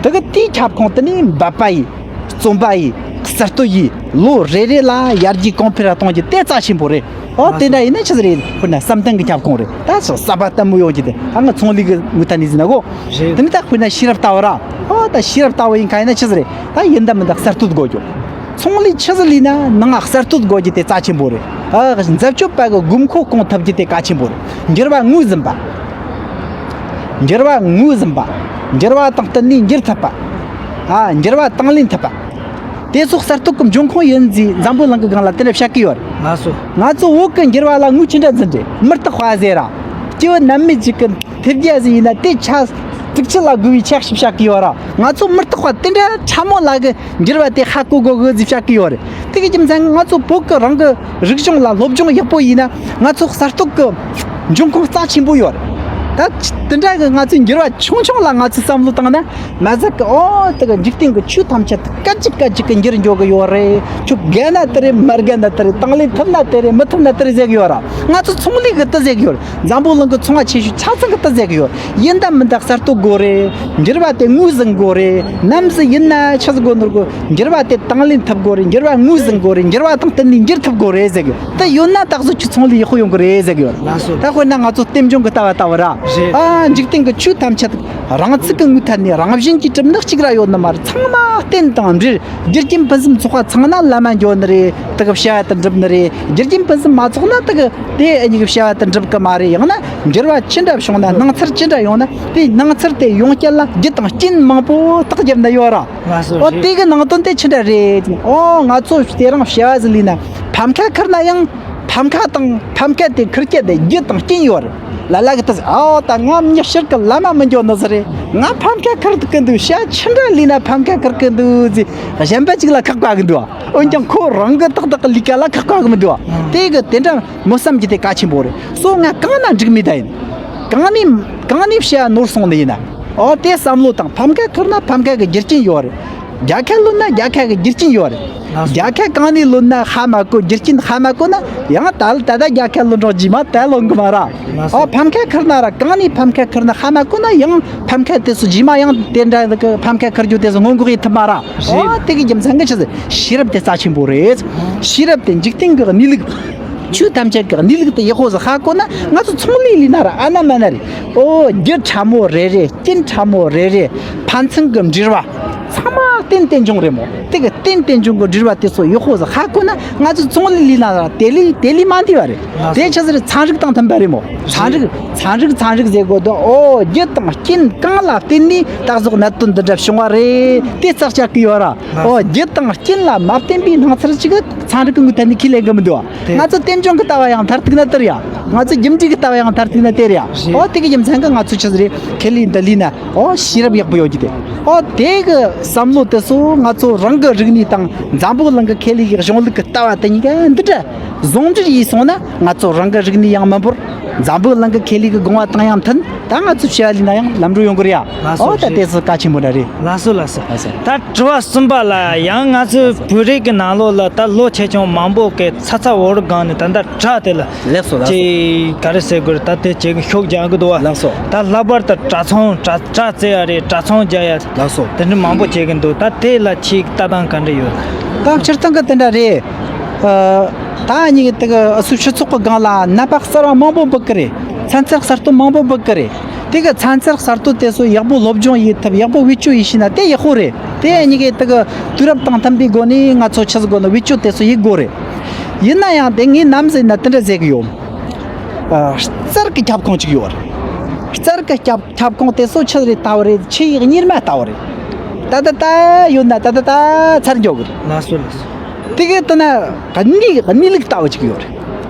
དེ་གི་དེའི་ཁྱབ་ཁོངས་དེ་ནི་འབད་པ་ཡིན། བརྩོན་པ་ཡིན། གསར་གཏོད་ཡིས་ལོ་རེ་རེ་ལ་ཡར་རྒྱས་གོང་འཕེལ་གཏོང་རྒྱུ་དེ་རྩ་ཆེན་པོ་རེད། ཨོ་དེ་འདྲ་ཡིན་ན་ཆི་ཟིག་རེད། དཔེར་ན་བསམ་གཏན་གྱི་ཁྱབ་ཁོངས་རེད། ད་ཆི་གསར་པ་ལྟད་མོ་ཡོང་རྒྱུ་དེ་ད་ང་ཚོང་ལས་ཀྱི་ངོས་ཐད་ནས་ཟིན་ན་གོ། རེད། དེ་ནི་ད་དཔེར་ན་ཤེས་རབ་ལྟ་བུ་ར། ཨོ་ད་ཤེས་རབ་ལྟ་བུ་ཡིན་ཁ་ཡིན་ན་ཆི་ཟིག་རེད། ད་ཡིན་ད་མིན་ད་གསར་གཏོད་དགོས་རྒྱུ། ཚོང་ལས་ཆི་ཟིག་ལས་ན་ནང་ང་གསར་གཏོད་དགོས་རྒྱུ་དེ་རྩ་ཆེན་པོ་རེད། ཨ་འཛད་སྤྱོད་པ་གི་དགོས་མཁོ་སྐོང་ཐུབ་རྒྱུ་དེ་གལ་ཆེན་པོ་རེད། འགྱུར་བ་ངོས་ཟིན་པ། འགྱུར་བ་ངོས་ཟིན་པ། འགྱུར་བ་དང་བསྟུན་ནས་འགྱུར་ཐུབ་པ། ཨ་འགྱུར་བ་དང་ལེན་ཐུབ་པ། དེ་སོགས་གསར་གཏོད་ཀྱི་འབྱུང་ཁུངས་ཡིན་ཟེར་འཛམ་བུ་གླིང་གི་སྒང་ལ་དེ་འདྲ་བཤད་ཀྱི་ཡོད་རེད། ལགས་སོ། ང་ཚོ་བོད་ཀྱི་འགྱུར་བ་ལ་ངོས་ཅི་འདྲ་འཛིན་རེད། མི་རྟག་པ་ཟེར་ར། སྐྱེ་བོ་ནད་མེད་ཅིག་གི་ཐེབས་རྒྱ་ཟིག་ཡིན་ན་དེ་ཆ་གཅིག་ཆུ་ལ་རྒོལ་བའི་ཆ་ཞིག་བཤད་ཀྱི་ཡོད་ར། ང་ཚོ་མི་རྟག་པ་དེ་འདྲ་ཕྲ་མོ་ལ་གི་འགྱུར་བ་དེ་ཧ་གོ་དགོས་གི་ཟེར་བཤད་ཀྱི་ཡོད་རེད། དེ་གི་རྒྱུ་མཚན་ང་ཚོ་བོད་ཀྱི་རང་གི་རིག་གཞུང་ལ་སློབ་སྦྱོང་ཡག་པོ་ཡིན་ན་ང་ཚོ་གསར་གཏོད་ཀྱི་འབྱུང་ཁུངས་རྩ་ཆེན་པོ་ཡོད་རེད། ད་དེ་འདྲ་གི་ང་ཚོའི་འགྱུར་བ་ཆུང་ཆུང་ལ་ང་ཚོས་བསམ་བློ་བཏང་ན་མ་ཟད་གི་ཨོ་དེ་གི་འཇིག་རྟེན་གྱི་ཆོས་ཐམས་ཅད་དེ་སྐད་ཅིག་སྐད་ཅིག་གི་འགྱུར་འགྱོ་གི་ཡོད་རེད། ཁྱོད་དགའ་ན་དེ་རེད། མ་དགའ་ན་དེ་རེད། དང་ལེན་ཐུབ་ན་དེ་རེད། མི་ཐུབ་ན་དེ་རེད་ཟེར་གི་ཡོད་ར། ང་ཚོ་ཚོང་ལས་གི་དེ་ཟེར་གི་ཡོད་རེད། འཛམ་བུ་གླིང་གི་ཚོང་བ་ཆེ་ཤོས་ཆ་ཚང་གི་དེ་ཟེར་གི་ཡོད། ཡིན་ད་མིན་ད་གསར་གཏོད་དགོས་རེད། འགྱུར་བ་དེ་ངོས་ཟིན་དགོས་རེད། ནམ་ཟིག་ཡིན་ན་ཆི་ཟིག་དགོས་ནོར་དགོས། འགྱུར་བ་དེ་དང་ལེན་ཐུབ་དགོས་རེད། འགྱུར་བ་ངོས་ཟིན་དགོས་རེད། འགྱུར་བ་དང་བསྟུན་ནས་འགྱུར་ཐུབ་དགོས་རེད་ཟེར་གི། དེ་ཡོད་ན་ད་གཟོད་ཁྱོད་ཚོང་ལས་ཡག་པོ་ཡོང་གི་རེད་ཟེར་གི་ཡོད། ལགས་སོ། ད་དཔེར་ན་ང་ཚོ་རྟེན་འབྱུང་གི་ལྟ་བ་ལྟ་བུ་ར། རེད། ཨ་འཇིག་རྟེན་གི་ཆོས་ཐམས་ཅད་རང་ཚུགས་ཀྱི་ངོས་ཐད་ནས་རང་བཞིན་གྱིས་གྲུབ་ནི་གཅིག་ར་ཡོད་ནི་མ་རེད། ཚང་མ་རྟེན་དང་འབྲེལ། རྒྱུ་རྐྱེན་ཕུན་སུམ་ཚོགས་པ་ཚང་ན་ལམ་མ་འགྱོ་ནི་རེད། དེ་གི་བྱ་བ་དེ་འགྲུབ་ནི་རེད། རྒྱུ་རྐྱེན་ཕུན་སུམ་མ་ཚོགས་ན་དེ་གི་དེ་གཉིས་ཀྱི་བྱ་བ་དེ་འགྲུབ་གི་མ་རེད། ཡང་ན་འགྱུར་བ་ཅི་འདྲ་བྱུང་ན། སྣང་ཚུལ་ཅི་འདྲ་ཡོང་ན། དེ་སྣང་ཚུལ་དེ་ཡོང་རྐྱེན་ལ་རྒྱུ་དང་རྐྱེན་མང་པོ་རྟགས་བརྒྱབ་ནི་ཡོད་ར། ལགས་སོ། ཨོ་རེད། དེ་གི་ནང་དོན་དེ་ཅི་འདྲ་རེད། ཨོ་ང་ཚོ་དེ་རིང་བྱ་བ་ཟིག་ལས་ན་ཕམ་ཁ་ཁུར་ན་ཡང་ཕམ་ཁ་དང་ཕམ་ཁ་དེ་ཁུར་རྐྱེན་དེ་རྒྱུ་དང་རྐྱེན་ཡོད་རེད། ལ་ལ་གི་ད་ཨོ་ད་ང་མྱི་ཕྱིར་གི་ལམ་མ་མི་འགྱོ་ནི་ཟིག་རེད། ང་ཕམ་ཁ་ཁུར་གི་འདུག་བྱ་ཅི་འདྲ་ལས་ན་ཕམ་ཁ་ཁུར་གི་འདུག་ཟེར་གཞན་པ་ཅིག་ལ་ཁག་པ་གི་འདུག་འོན་ཀྱང་ཁོ་རང་གི་ཏག་ཏག་གི་ལས་ཀ་ལ་ཁག་པ་གི་མི་འདུག་དེ་གི་དེ་འདྲ་མོ་བསམ་རྒྱུ་དེ་གལ་ཆེན་པོ་རེད། སོ་ང་གང་ན་འགྲིག་མེད་ད་ཡིན། གང་ནས་གང་ནས་བྱས་ནོར་སོང་ནི་ཡིན་ན། ཨོ་དེ་བསམ་བློ་བཏང་། ཕམ་ཁ་ཁུར་ན་ཕམ་ཁ་གི་རྒྱུ་རྐྱེན་ཡོད་རེད། རྒྱལ་ཁ་ལོན་ན་རྒྱལ་ཁ་གི་རྒྱུ་རྐྱེན་ཡོད་རེད། རྒྱལ་ཁ་གང་ནས་ལོན་ན་ཧ་མ་གོ། རྒྱུ་རྐྱེན་ཧ་མ་གོ་ན་ཡང་ད་ད་ལྟ་རྒྱལ་ཁ་ལོན་རོགས་རྗེས་མ་ད་ལོན་གི་མ་ར། ཨོ་ཕམ་ཁ་ཁུར་ན་ར་གང་ནས་ཕམ་ཁ་ཁུར་ན་ཧ་མ་གོ་ན་ཡང་ཕམ་ཁ་དེ་ཚོ་རྗེས་མ་ཡང་དེ་འདྲ་གི་ཕམ་ཁ་ཁུར་རྒྱུ་དེ་ཚོ་སྔོན་འགོག་ཡེད་ཐུབ་མ་ར། ཨོ་དེ་གི་རྒྱུ་མཚན་གི་ཆི་ཟེར་ཤེས་རབ་དེ་རྩ་ཆེན་པོ་རེད། ཤེས་རབ་དེ་འཇིག་རྟེན་གི་གནས་ལུགས། ཆོས་ཐམས་ཅད་ཀྱི་གནས་ལུགས་དེ་ཡག་པོ་ཟིག་ཧ་གོ་ན་ང་ཚོ་ཚོང་ལས་ལས་ན་ར་ཨ་ན་མ་ན་རེད། ཨོ་རྒྱུ་ཕྲ་མོ་རེ་རེ། རྐྱེན་ཕྲ་མོ་རེ་རེ། ཕན་ཚུན་གྱི་འབྲེལ་བ་ཚང་མ་རྟེན་རྟེན་འབྱུང་རེད་མོ། དེ་གི་རྟེན་རྟེན་འབྱུང་གི་འབྲེལ་བ་དེ་ཚོ་ཡག་པོ་ཟིག་ཧ་གོ་ན་ང་ཚོ་ཚོང་ལས་ལས་ན་ར་དེ་ལས་དེ་ལས་མ་འདས་པ་རེད། དེ་ཆི་ཟེར་ཚན་རིག་དང་མཐུན་པ་རེད་མོ། ཚན་རིག་ཚན་རིག་ཚན་རིག་ཟེར་དགོས་དོ། ཨོ་རྒྱུ་དང་རྐྱེན་གང་ལ་བརྟེན་ནས་ད་གཟོད་གནད་དོན་འདི་འདྲ་བྱུང་བ་རེད། དེ་རྩ་ཆག་གི་ཡོད་ར། ཨོ་རྒྱུ་དང་རྐྱེན་ལ་མ་བརྟེན་པའི་སྣང་ཚུལ་ཅིག་ཚན་རིག་གི་ངོས་ཐད་ནས་ཁས་ལེན་གི་མི་འདུག་བ། དེ་ང་ཚོ་རྟེན་འབྱུང་གི་ལྟ་བ་ཡང་མཐར་ཐུག་ན་དེ་རེད་ཡ། ང་ཚོ་རྒྱུ་འབྲས་ཀྱི་ལྟ་བ་ཡང་མཐར་ཐུག་ན་དེ་རེད་ཡ། རེད། ཨོ་དེ་གི་རྒྱུ་མཚན་གི་ང་ཚོ་ཆི་ཟིག་རེད། ཁེ་ལས་འདི་ལས་ན་ཨོ་ཤེས་རབ་ཡག་པོ་ཡོད་རྒྱུ་དེ། ཨོ་དེ་གི་བསམ་བློ་དེ་ཚོ་ང་ཚོ་རང་གི་རིག་གནས་དང་འཛམ་བུ་གླིང་གི་ཁེ་ལས་ཀྱི་གཞུང་ལུགས་ཀྱི་ལྟ་བ་དེ་གཉིས་ཀ་འདི་འདྲ་ཟུང་འབྲེལ་ཡིས་སོང་ན་ང་ཚོ་རང་གི་རིག་གནས་ཡང་མི་འབོར། འཛམ་བུ་གླིང་གི་ཁེ་ལས་ཀྱི་དགོངས་པ་དང་ཡང་མཐུན། ད་ང་ཚོ་བྱ་བ་ལས་ན་ཡང་ལམ་འགྲོ་ཡོང་གི་རེད་ཡ། ལགས་སོ། ཨོ་ད་རེད། དེ་ཚོ་གལ་ཆེན་པོ་འདྲ་རེད། ལགས་སོ་ལགས་སོ། ལགས་སོ། ད་དྲི་བ་གསུམ་པ་ལ་ཡང་ང་ཚོའི་བོད་རིགས་ཀྱི་ནང་ལོགས་ལ་ད་ལོ་ཆེ་ཆུང་མང་པོ་གི་ཚ་ཚ་འུར་སྒང་ནས་ད་ལྟ་དྲ་དེ་ལ། ལགས་སོ་ལགས་སོ། ཅིག་ག་རེ་ཟེར་དགོས་རེད། ད་དེ་ཅིག་ཤུགས་རྒྱག་གི་འདུག་བ། ལགས་སོ། ད་ལྷག་པར་དུ་དྲ་ཚོང་དྲ་དྲ་རྩེ་ཡ་རེད། དྲ་ཚོང་རྒྱག་ཡ། ལགས་སོ། དེ་འདྲ་མང་པོ་བྱེད་ཀྱི་འདུག་ད་དེ་ལ་ཁྱེད་ལྟ་སྟངས་ག་འདྲ་ཡོད། ད་སྤྱིར་བཏང་གི་དེ་འདྲ་རེད། ཨ། ད་ངེད་ཀྱི་དེ་གི་ཨ་སུ་སྤྱི་ཚོགས་ཀྱི་སྒང་ལ་ནད་པ་གསར་བ་མང་པོ་འབུད་ཀྱི་རེད། ཚན་རྩལ་གསར་གཏོད་མང་པོ་འབུད་ཀྱི་རེད། དེ་གི་ཚན་རྩལ་གསར་གཏོད་དེ་ཚོ་ཡག་པོ་སློབ་སྦྱོང་ཡེད་ཐུབ། ཡག་པོ་བེད་སྤྱོད་ཡེད་ཤེས་ན་དེ་ཡག་པོ་རེད། དེ་ངེད་ཀྱི་དེ་གི་དུས་རབས་དང་མཐུན་པའི་སྒོ་ནས་ང་ཚོ་ཆི་ཟིག་དགོས་ན་བེད་སྤྱོད་དེ་ཚོ་ཡེད་དགོས་རེད། ཡིན་ན་ཡང་དེ་ངས་ནམ་ཟེར་ན་དེ་འདྲ་ཟེར་གི་ཡོད། ཨ། རྩལ་གྱི་ཁྱབ་ཁོངས་ཅིག་ཡོད་རེད། རྩལ་གྱི་ཁྱབ་ཁྱབ་ཁོངས་དེ་ཚོ་ཆི་རེད་ལྟ་བུ་རེད། ཆུ་ཡི་གཉེར་མ་ལྟ་བུ་རེད། ད་ད་ད་ཡོད་ན་ད་ད་ད་ཚར་འཇོག་གི་རེད། ལགས་སོ་ལགས་སོ། དེ་གི་ལྟ་ན་གནས་གནས་ལུགས་ལྟ་བུ་ཅིག་ཡོད་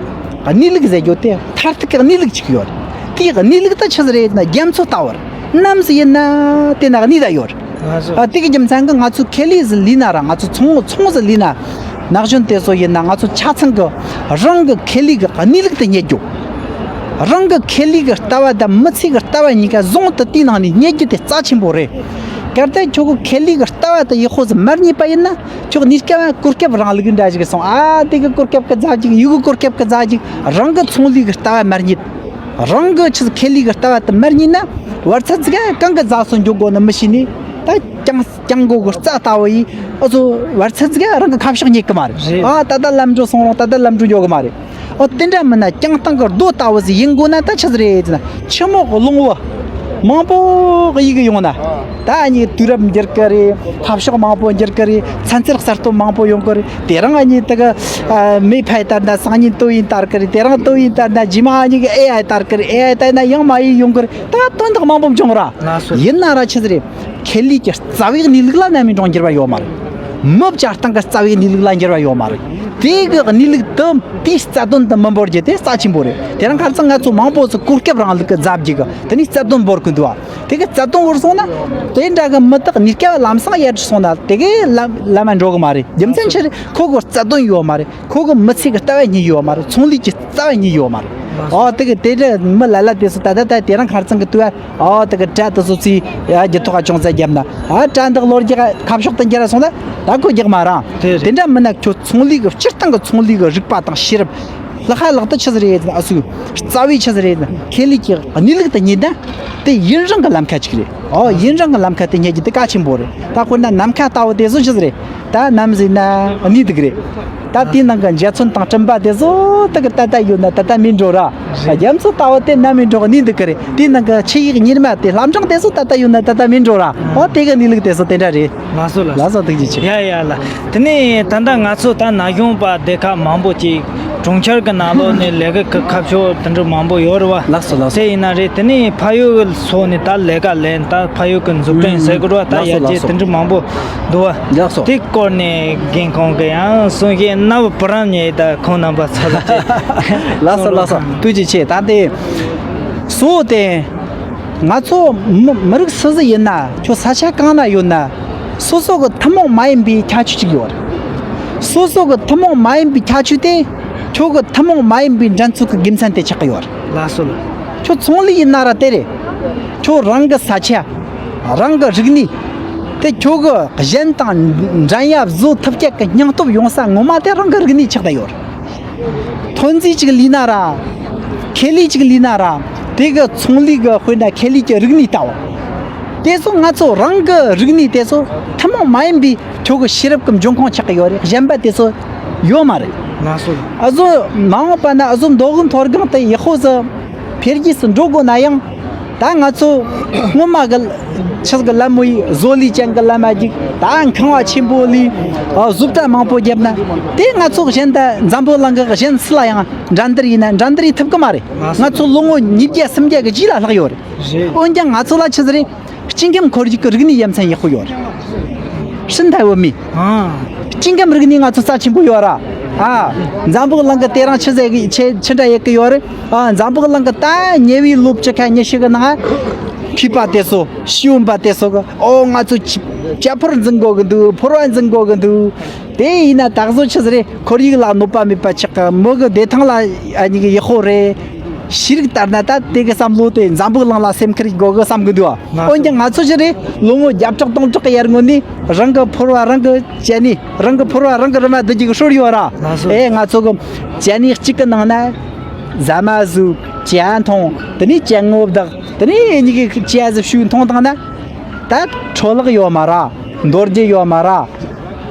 རེད། གནས་ལུགས་ཟེར་རྒྱུ་དེ་མཐར་ཐུག་གི་གནས་ལུགས་ཅིག་ཡོད་རེད། དེ་གི་གནས་ལུགས་ད་ཆི་ཟིག་རེད་ན་རྒྱ་མཚོ་ལྟ་བུ་རེད། ནམ་ཟིག་ཡིན་ན་དེ་ན་གནས་ད་ཡོད་རེད། ལགས་སོ། ཨ། དེ་གི་རྒྱུ་མཚན་གི་ང་ཚོ་ཁེ་ལས་ཟིག་ལས་ན་ར། ང་ཚོ་ཚོང་ཚོང་ཟིག་ལས་ན། ན་གཞོན་དེ་ཚོ་ཡིན་ན་ང་ཚོ་ཆ་ཚང་གི་རང་གི་ཁེ་ལས་གི་གནས་ལུགས་དེ་རྙེད་རྒྱུ། རང་གི་ཁེ་ལས་གི་ལྟ་བ་དང་མི་ཚེ་གི་ལྟ་བ་གཉིས་ཀ་ཟུང་དུ་དེའི་ནང་ནས་རྙེད་རྒྱུ་དེ་རྩ་ཆེན་པོ་རེད། གལ་ཏེ་ཁྱོད་གི་ཁེ་ལས་གི་ལྟ་བ་དེ་ཡག་པོ་ཟིག་མ་རྙེད་པ་ཡིན་ན་ཁྱོད་གནས་སྐབས་གོ་སྐབས་རིང་ལུགས་འདྲ་ཞིག་སོང་། ཨ། དེ་གི་གོ་སྐབས་གི་རྫ་ཅིག་ཡུ་གི་གོ་སྐབས་གི་རྫ་ཅིག་རང་གི་ཚོང་ལས་གི་ལྟ་བ་མ་རྙེད། རང་གི་ཆི་ཁེ་ལས་གི་ལྟ་བ་དེ་མ་རྙེད་ན་བར་ཚད་ཅིག་གང་གི་རྫ་སོ་འཇོག་དགོས་ནི་མི་ཤེས་ནི། ད་ བསྐྱངས་བསྐྱངས་དགོས་གི་རྩ་ལྟ་བུ་ཡིན། ཨ་ཚོ་བར་ཚད་ཟིག་རང་གི་ཁ་ཕྱོགས་རྙེད་གི་མ་རེད། རེད། ཨ་ད་ལྟ་ལམ་འགྲོ་སོང་རུང་ད་ལྟ་ལམ་འགྲོ་འགྱོ་གི་མ་རེད། ཨོ་དེ་འདྲ་མིན་ན་བསྐྱངས་སྟངས་གི་རྡོ་ལྟ་བུ་ཟིག་ཡིན་དགོས་ན་ད་ཆི་ཟིག་རེད་ཟེར་ན། ཆུ་མོག་གླང་བུ་མང་པོ་གི་ཡི་གི་ཡོང་ན། ད་ཨ་ནི་དུས་རབས་འགྱུར་གི་རེད། འཐབ་ཕྱོགས་མང་པོ་འགྱུར་གི་རེད། ཚན་རྩལ་གསར་གཏོད་མང་པོ་ཡོང་གི་རེད། དེ་རིང་ཨ་ནི་དེ་གི་ཨ་མེ་འཕེན་ལྟར་ན་སང་ཉིན་ཏོག་དབྱིབས་དར་གི་རེད། དེ་རིང་ཏོག་དབྱིབས་དར་ན་རྗེས་མ་ཨ་ནི་གི་ཨེ་ཨའི་དར་གི་རེད། ཨེ་ཨའི་དར་ན་ཡང་མ་ཡི་ཡོང་གི་རེད། ད་དོན་དག་མང་པོ་འབྱུང་ར། ལགས་སོ། ཡིན་ན་ར་ཆི་ཟིག་རེད། ཁེ་ལས་ཀྱི་རྩ་བའི་གནས་ལུགས་ལ་ནམ་ཡིན་རུང་འགྱུར་བ་ཡོད་མ་རེད། མི་བྱ་སྟངས་ཀྱི་རྩ་བའི་གནས་ལུགས་ལ་འགྱུར་བ་ཡོད་མ་རེད། དེ་གི་གནས་ལུགས་དུ་དེའི་རྩ་དོན་དུ་མི་འབོར་རྒྱུ་དེ་རྩ་ཆེན་པོ་རེད། དེ་རིང་ཁ་སང་ང་ཚོ་མང་པོ་ཚོ་གོ་སྐབས་རིང་ལུགས་ཀྱི་རྫ་རྒྱུ་གི་དེ་ནས་རྩ་དོན་འབོར་གི་འདུག་བ། དེ་གི་རྩ་དོན་བོར་སོང་ན་དེ་འདྲ་གི་མི་དག་གནས་སྐབས་ལམ་སང་ཡར་འགྲོ་སོང་ན་དེ་གི་ལམ་ལམ་མ་འགྲོ་གི་མ་རེད། རྒྱུ་མཚན་ཆི་རེད། ཁོ་གི་རྩ་དོན་ཡོད་མ་རེད། ཁོ་གི་མི་ཚེ་གི་ལྟ་བ་གཉིས་ཡོད་མ་རེད། ཚོང་ལས་ཀྱི་རྩ་བ་གཉིས་ཡོད་མ་རེད། ཨོ་དེ་གི་དེ་འདྲ་མི་ལ་ལ་དེ་ཚོ་ད་ལྟ་ད་དེ་རིང་ཁ་སང་གི་དུས་ཨ། ཨོ་དེ་གི་དྲ་དེ་ཚོ་ཚོས་ཡ་རྒྱུ་ཐོག་ཅུང་ཟད་བརྒྱབ་ན། ཨ་དྲ་འདི་གློ་རྒྱག་ཁ་ཕྱོགས་དུ་འགྱུར་སོང་ན་ད་ཁོ་རྒྱག་མ་རང་། དེ་རེད། དེ་འདྲ་མིན་ན་ཁྱོད་ཚོང་ལས་གི་སྤྱིར་བཏང་གི་ཚོང་ལས་གི་རིག་པ་དང་ཤེས་རབ་ལྷག་ཧ་ལག་ཏུ་ཆི་ཟིག་རེད་ཟེར་ན། ཨ་སུ་རྩ་བའི་ཆི་ཟིག་རེད་ཟེར་ན། ཁེ་ལས་ཀྱི་གནས་ལུགས་དེ་རྙེད་ན་དེ་ཡུན་རིང་གི་ལམ་ཁ་ཅིག་རེད། ཨོ་ཡུན་རིང་གི་ལམ་ཁ་དེ་རྙེད་རྒྱུ་དེ་གལ་ཆེན་པོ་རེད། ད་དཔེར་ན་ནམ་མཁའ་ལྟ་བུ་དེ་ཚོ་ཆི་ཟིག་རེད། ད་ནམ་ཟེར་ན་གནས་འདུག་རེད། ད་དེའི་ནང་གི་འཇའ་ཚོན་དང་སྤྲིན་པ་དེ་ཚོ་ད་གི་ད་ལྟ་ཡོད་ན་ད་ལྟ་མེད་འགྲོ་ར། རྒྱ་མཚོ་ལྟ་བུ་དེ་ནམ་ཡིན་འགྲོ་གནས་འདུག་གི་རེད། དེའི་ནང་གི་ཆུ་ཡི་གཉེར་མ་དེ་ལྷ་འབྲིང་དེ་ཚོ་ད་ལྟ་ཡོད་ན་ད་ལྟ་མེད་འགྲོ་ར། ཨོ་དེ་གི་གནས་ལུགས་དེ་ཚོ་དེ་འདྲ་རེད། ལགས་སོ་ལགས་སོ། ལགས་སོ། ཐུགས་རྗེ་ཆེ། ཡ་ཡ་ལ། དེ་ནས་ད་ལྟ་ང་ཚོ་ད་ན་གཞོན་པ་སྡེ་ཁག་མང་པོ་ཅིག་གྲོང་ཁྱེར་གྱི་ནང་ལོགས་ནས་ལས་ཀ་གི་ཁ་ཕྱོགས་དེ་འདྲ་མང་པོ་ཡོད་རེད་བ། ལགས་སོ་ལགས་སོ། དེ་ཡིན་ན་རེད། དེ་ནས་ཕ་ཡུལ་གྱི་སོགས་ནས་ད་ལས་ཀ་ལས་ད་ཕ་ཡུལ་གྱི་མཛུབ་སྟོན་ཟེར་དགོས་རེད་བ། ད་ལགས་སོ་ཡར་རྒྱས་ལགས་སོ། དེ་འདྲ་མང་པོ་འདུག་བ། ལགས་སོ། དེ་སྐོར་ནས་རྒན་ཁོང་གིས་ཡང་གསུང་བཤད་རྣ་བར་སྤུ་རངས་ཉན། ད་ཁོང་རྣམ་པ་ཚོ་ལ་ཅིག་ལགས་སོ་ལགས་སོ། ཐུགས་རྗེ་ཆེ། ད་དེ་གཙོ་བོ་དེ་ང་ཚོ་མི་མི་རིགས་སུ་ཟིག་ཡིན་ན། ཁྱོད་ས་ཆ་གང་ན་ཡོད་ན་སོ་སོ་གི་ཐུན་མོང་མ་ཡིན་པའི་ཁྱད་ཆོས་ཅིག་ཡོད་རེད། སོ་སོ་གི་ཐུན་མོང་མ་ཡིན་པའི་ཁྱད་ཆོས་དེ་ཁྱོད་གི་ཐུན་མོང་མ་ཡིན་པའི་འགྲན་ཚོད་ཀྱི་དགེ་མཚན་དེ་ཆགས་ཀྱི་ཡོད་རེད། ལགས་སོ་ལགས། ཁྱོད་ཚོང་ལས་ཡིན་ན་ར་དེ་རེད། ཁྱོད་རང་གི་ས་ཆ། རང་གི་རིག་གནས། དེ་ཁྱོད་གི་གཞན་དང་འགྲན་ཡ་བཟོ་ཐུབ་ཀྱི་སྙིང་སྟོབས་ཡོང་ས་ངོ་མ་དེ་རང་གི་རིག་གནས་ཆགས་བསྡད་ཡོད་རེད། ཐོན་རྫས་ཅིག་ལས་ན་ར། ཁེ་ལས་ཅིག་ལས་ན་ར། དེ་གི་ཚོང་ལས་གི་དཔེར་ན་ཁེ་ལས་ཀྱི་རིག་གནས་ལྟ་བུ། དེ་ཚོ་ང་ཚོ་རང་གི་རིག་གནས་དེ་ཚོ་ཐུན་མོང་མ་ཡིན་པའི་ཁྱོད་གི་ཤེས་རབ་ཀྱི་འབྱུང་ཁུངས་ཆགས་ཀྱི་ཡོད་རེད། གཞན་པ་དེ་ཚོ་ཡོད་མ་རེད། ལགས་སོ། ཨ་ཟོ་མ་འོངས་པ་ན་ཨ་ཟོ་མདོ་དབུས་མཐོ་སྒང་དེ་ཡག་པོ་ཟིག་འཕེལ་རྒྱས་སུ་འགྲོ་དགོས་ན་ཡང་། ད་ང་ཚོ་སྔོན་མ་གི་ཆགས་གི་ལམ་མོ་ཡི་བཟོ་ལས་ཅན་གི་ལམ་མ་ཅིག་ད་ཁང་བ་ཆེན་པོ་ལས་ཨ་བཟོ་གྲྭ་མང་པོ་བརྒྱབ་ན། དེ་ང་ཚོ་གཞན་ད་འཛམ་བུ་གླིང་གི་གཞན་སུ་ལ་ཡང་འགྲན་བསྡུར་ཡིན་ན་འགྲན་བསྡུར་ཡེད་ཐུབ་གི་མ་རེད། ང་ཚོ་ལོ་ངོ་ཉིས་བརྒྱ་སུམ་བརྒྱ་གི་རྗེས་ལ་ལྷག་ཡོད་རེད། རེད། འོན་ཀྱང་ང་ཚོ་ལ་ཆི་ཟིག་རེད། སྐྱེ་ཁམས་ཁོར་ཡུག་གི་རིག་གནས་ཡ་མཚན་ཡག་པོ་ཡོད་རེད། ཧྲིན་ཐའེ་བོད་མི། ཨ། སྐྱེ་ཁམས་རིག་གནས་ང་ཚོ་རྩ་ཆེན་པོ་ཡོད་ར། ཨ། འཛམ་བུ་གླིང་གི་དེ་རིང་ཆི་ཟེར་གི་ཆི་ཆི་འདྲ་ཡེད་གི་ཡོད་རེད། ཨ། འཛམ་བུ་གླིང་གི་ད་ཉེ་བའི་ལོ་བཅུ་ཁ་ཉི་ཤུ་གི་ནང་མཁས་པ་དེ་ཚོ་ཤེས་ཡོན་པ་དེ་ཚོ་གི་ཨོ་ང་ཚོ་ཅ་ཅ་ཕོར་འཛིན་དགོས་གི་འདུག་ཕོར་བ་འཛིན་དགོས་གི་འདུག་དེ་ཡིན་ན་ད་གཟོད་ཆི་ཟིག་རེད། ཁོར་ཡུག་ལ་གནོད་པ་མེད་པ་ཆགས་གི་མི་གི་བདེ་ཐང་ལ་ཨ་ནི་གི་ཡག་པོ་རེད། ཤེས་རིག་ལྟར་ན་ད་དེ་གི་བསམ་བློ་དེ་འཛམ་བུ་གླིང་ལ་སེམས་ཁུར་དགོས་གི་བསམ་གི་འདུག་ང་ཚོ། འོན་ཀྱང་ང་ཚོ་ཅི་རེད། ལོ་ངོ་བརྒྱ་ཕྲག་སྟོང་ཕྲག་གི་ཡར་སྔོན་ནས་རང་གི་ཕོར་བ་རང་གི་ཅ་ནི། རང་གི་ཕོར་བ་རང་གི་རུ་མ་བསྡུ་རྒྱུ་གི་སྲོལ་ཡོད་ར། ལགས་སོ། ཨེ་ང་ཚོ་གི་ཅ་ནི་གཅིག་གི་ནང་ན་ཟ་མ་ཟོས། ཇ་འཐུང་། དེ་ནས་ཅ་དངོས་བདག་དེ་ནས་ཨེ་གཉིས་གི་ཅ་ཟི་ཤུ་འཐུང་བཏང་ན། ད་འཕྲོ་བརླག་ཡོད་མ་ར། འདོར་རྒྱུ་ཡོད་མ་ར།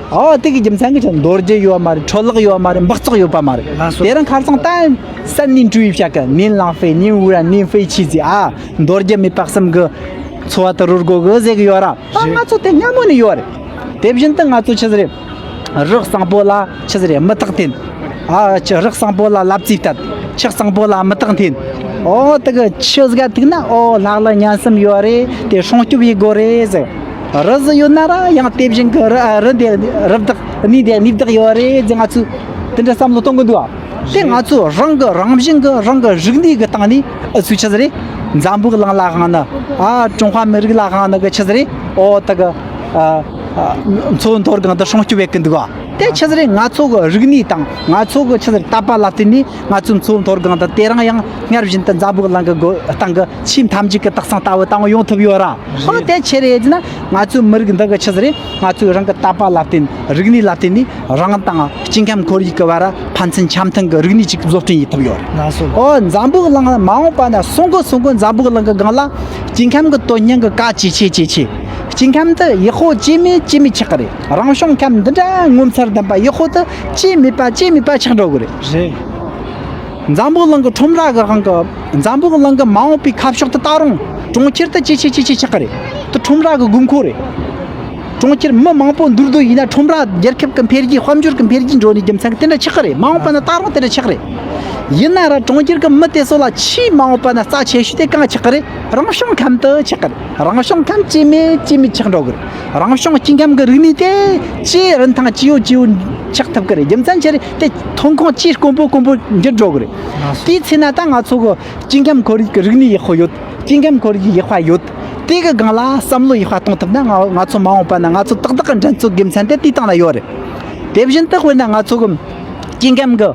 ཨོ་དེ་གི་རྒྱུ་མཚན་གི་ཆ་འདོར་རྒྱུ་ཡོད་མ་རེད། འཕྲོ་བརླག་ཡོད་མ་རེད། འབག་བཙོག་ཡོད་པ་མ་རེད། ལགས་སོ། དེ་རིང་ཁ་སང་ད་三民主义བྱ་གི་ནིན་ལང་ཧྥེ་ནིན་ཝུ་རན་ནིན་ཧྥེ་ཆི་ཟི་ཨ། འདོར་རྒྱུ་མེད་པ་གསུམ་གི་འཚོ་བ་དུ་རོལ་དགོས་གི་ཟེར་གི་ཡོད་ར། ཨ་རེད། ང་ཚོ་དེ་སྔ་མོ་ནས་ཡོད་རེད། དེ་བཞིན་དུ་ང་ཚོ་ཆི་ཟིག་རེད། རི་གཙང་པོ་ལ་ཆི་ཟིག་རེད། མུ་ཏིག་འཐེན། ཨ་ཆི་རི་གཙང་པོ་ལ་ལབ་རྩེ་བཏབ། ཆུ་གཙང་པོ་ལ་མུ་ཏིག་འཐེན། ཨོ་དེ་གི་ཆུ་ཟིག་ག་ཐུག་ན་ཨོ་ལྷག་ལ་ཉན་སེམས་ཡོད་རེད། དེ་སྲུང་སྐྱོབ་ཡེད་དགོས་རེད་ཟེར། རི་ཟིག་ཡོད་ན་ར་ཡང་དེ་བཞིན་གི་རི་ཨ་རི་འདི་རི་བདག་གནས་འདི་གནས་བདག་ཡོད་རེད་ཟེར། ང་ཚོས་དེ་འདྲ་བསམ་བློ་གཏོང་གི་འདུག་ཨ། དེ་ང་ཚོས་རང་གི་རང་བཞིན་གི་རང་གི་རིག་གནས་གི་སྟེང་ནས་ཨུ་ཚུགས་ཆི་ཟིག་རེད། འཛམ་བུ་གླིང་ལ་དབང་ནི། ཨ་ཀྲུང་ཧྭ་མི་རིགས་ལ་དབང་ནི་གི་ཆི་ཟིག་རེད། ཨོ་དེ་གི་ཨ་ཨ་མཚོ་མཐོ་སྒང་དུ་སྲུང་སྐྱོབ་ཡེད་གི་འདུག་ཨ། དེ་ཆི་ཟིག་རེད། ང་ཚོ་གི་རིག་གནས་དང་ང་ཚོ་གི་ཆི་ཟིག་རེད། དད་པ་ལ་བརྟེན་ནས་ང་ཚོའི་མཚོ་མཐོ་སྒང་དུ་དེ་རིང་ཡང་སྔར་བཞིན་དུ་འཛམ་བུ་གླིང་གི་སྒོ་སྟེང་གི་ཆེས་མཐའ་མཇུག་གི་དག་ས་ལྟ་བུ་དང་ཡོང་ཐུབ་ཡོད་ར། ཨོ་དེ་ཆི་རེད་ཟེར་ན་ང་ཚོའི་མི་རིགས་འདི་གི་ཆི་ཟིག་རེད། ང་ཚོའི་རང་གི་དད་པ་ལ་བརྟེན། རིག་གནས་ལ་བརྟེན་ནས་རང་དང་སྐྱེ་ཁམས་ཁོར་ཡུག་གི་བར་ཕན་ཚུན་འཆམ་མཐུན་གྱི་རིག་གནས་ཅིག་བཟོ་སྐྲུན་ཡེད་ཐུབ་ཡོད་རེད། ལགས་སོ། ཨོ་འཛམ་བུ་གླིང་མ་འོངས་པ་ན་སོང་གི་སོང་གི་འཛམ་བུ་གླིང་གི་སྒང་ལ་སྐྱེ་ཁམས་ཀྱི་དོན་སྙིང་གི་གལ་ཆེ་ཆེ་ཆེ་ཆེ། སྐྱེ་ཁམས་དེ་ཡག་པོ་ཅི་མེད་ཅི་མེད་ཆགས་ཀྱི་རེད། རང་བྱུང་ཁམས་འདི་འདྲ་ངོ་མཚར་ལྡན་པ་ཡག་པོ་དེ་ཅི་མེད་པ་ཅི་མེད་པ་ཆགས་འགྲོ་གི་རེད། རེད། འཛམ་བུ་གླིང་གི་ཁྲོམ་ར་གི་དབང་གིས་འཛམ་བུ་གླིང་གི་མ་འོངས་པའི་ཁ་ཕྱོགས་དེ་ད་རུང་གྲོང་ཁྱེར་དེ་ཇེ་ཆེ་ཇེ་ཆེ་ཆགས་ཀྱི་རེད། དེ་ཁྲོམ་ར་གི་དགོས་མཁོ་རེད། གྲོང་ཁྱེར་མི་མང་པོ་འདུས་སྡོད་ཡིན་ན་ཁྲོམ་ར་རྒྱལ་ཁབ་ཀྱི་འཕེལ་རྒྱས་དཔལ་འབྱོར་གྱི་འཕེལ་རྒྱས་འགྲོ་ནས་རྒྱུ་མཚན་གྱིས་དེ་འདྲ་ཆགས་ཀྱི་རེད། མ་འོངས་པ་ན་ད་རུང་དེ་འདྲ་ཆགས་ཀྱི་རེད། ཡིན་ན་ར་གྲོང་ཁྱེར་གྱི་མི་དེ་ཚོ་ལ་ཆེས་མ་འོངས་པ་ན་རྩ་ཆེ་ཤོས་དེ་གང་ཆགས་ཀྱི་རེད། རང་བྱུང་ཁམས་དེ་ཆགས་ཀྱི་རེད། རང་བྱུང་ཁམས་ཅི་མེད་ཅི་མེད་ཆགས་འགྲོ་གི་རེད། རང་བྱུང་སྐྱེ་ཁམས་ཀྱི་རིག་གནས་དེ་ཅི་རིན་ཐང་ཅི་ཡོད་ཅི་ཡོད་ཆགས་ཐུབ་ཀྱི་རེད། རྒྱུ་མཚན་ཅི་རེད། དེ་ཐོན་ཁུངས་ཅི་དཀོན་པོ་དཀོན་པོ་འགྱུར་འགྲོ་གི་རེད། དེའི་ཚེ་ན་ད་ང་ཚོ་གི་སྐྱེ་ཁམས་ཁོར་ཡུག་གི་རིག་གནས་ཡག་པོ་ཡོད། སྐྱེ་ཁམས་ཁོར་ཡུག་ཡག་པ་ཡོད། དེ་གི་སྒང་ལ་བསམ་བློ་ཡག་པ་གཏོང་ཐུབ་ན་ང་ང་ཚོ་མ་འོངས་པ་ན་ང་ཚོ་ཏག་ཏག་གི་འགྲན་རྩོད་དགེ་མཚན་དེ་དེའི་སྟེང་ན་ཡོད་རེད། དེ་བཞིན་དུ་དཔེར་ན་ང་ཚོ་གི་སྐྱེ་ཁམས་གི་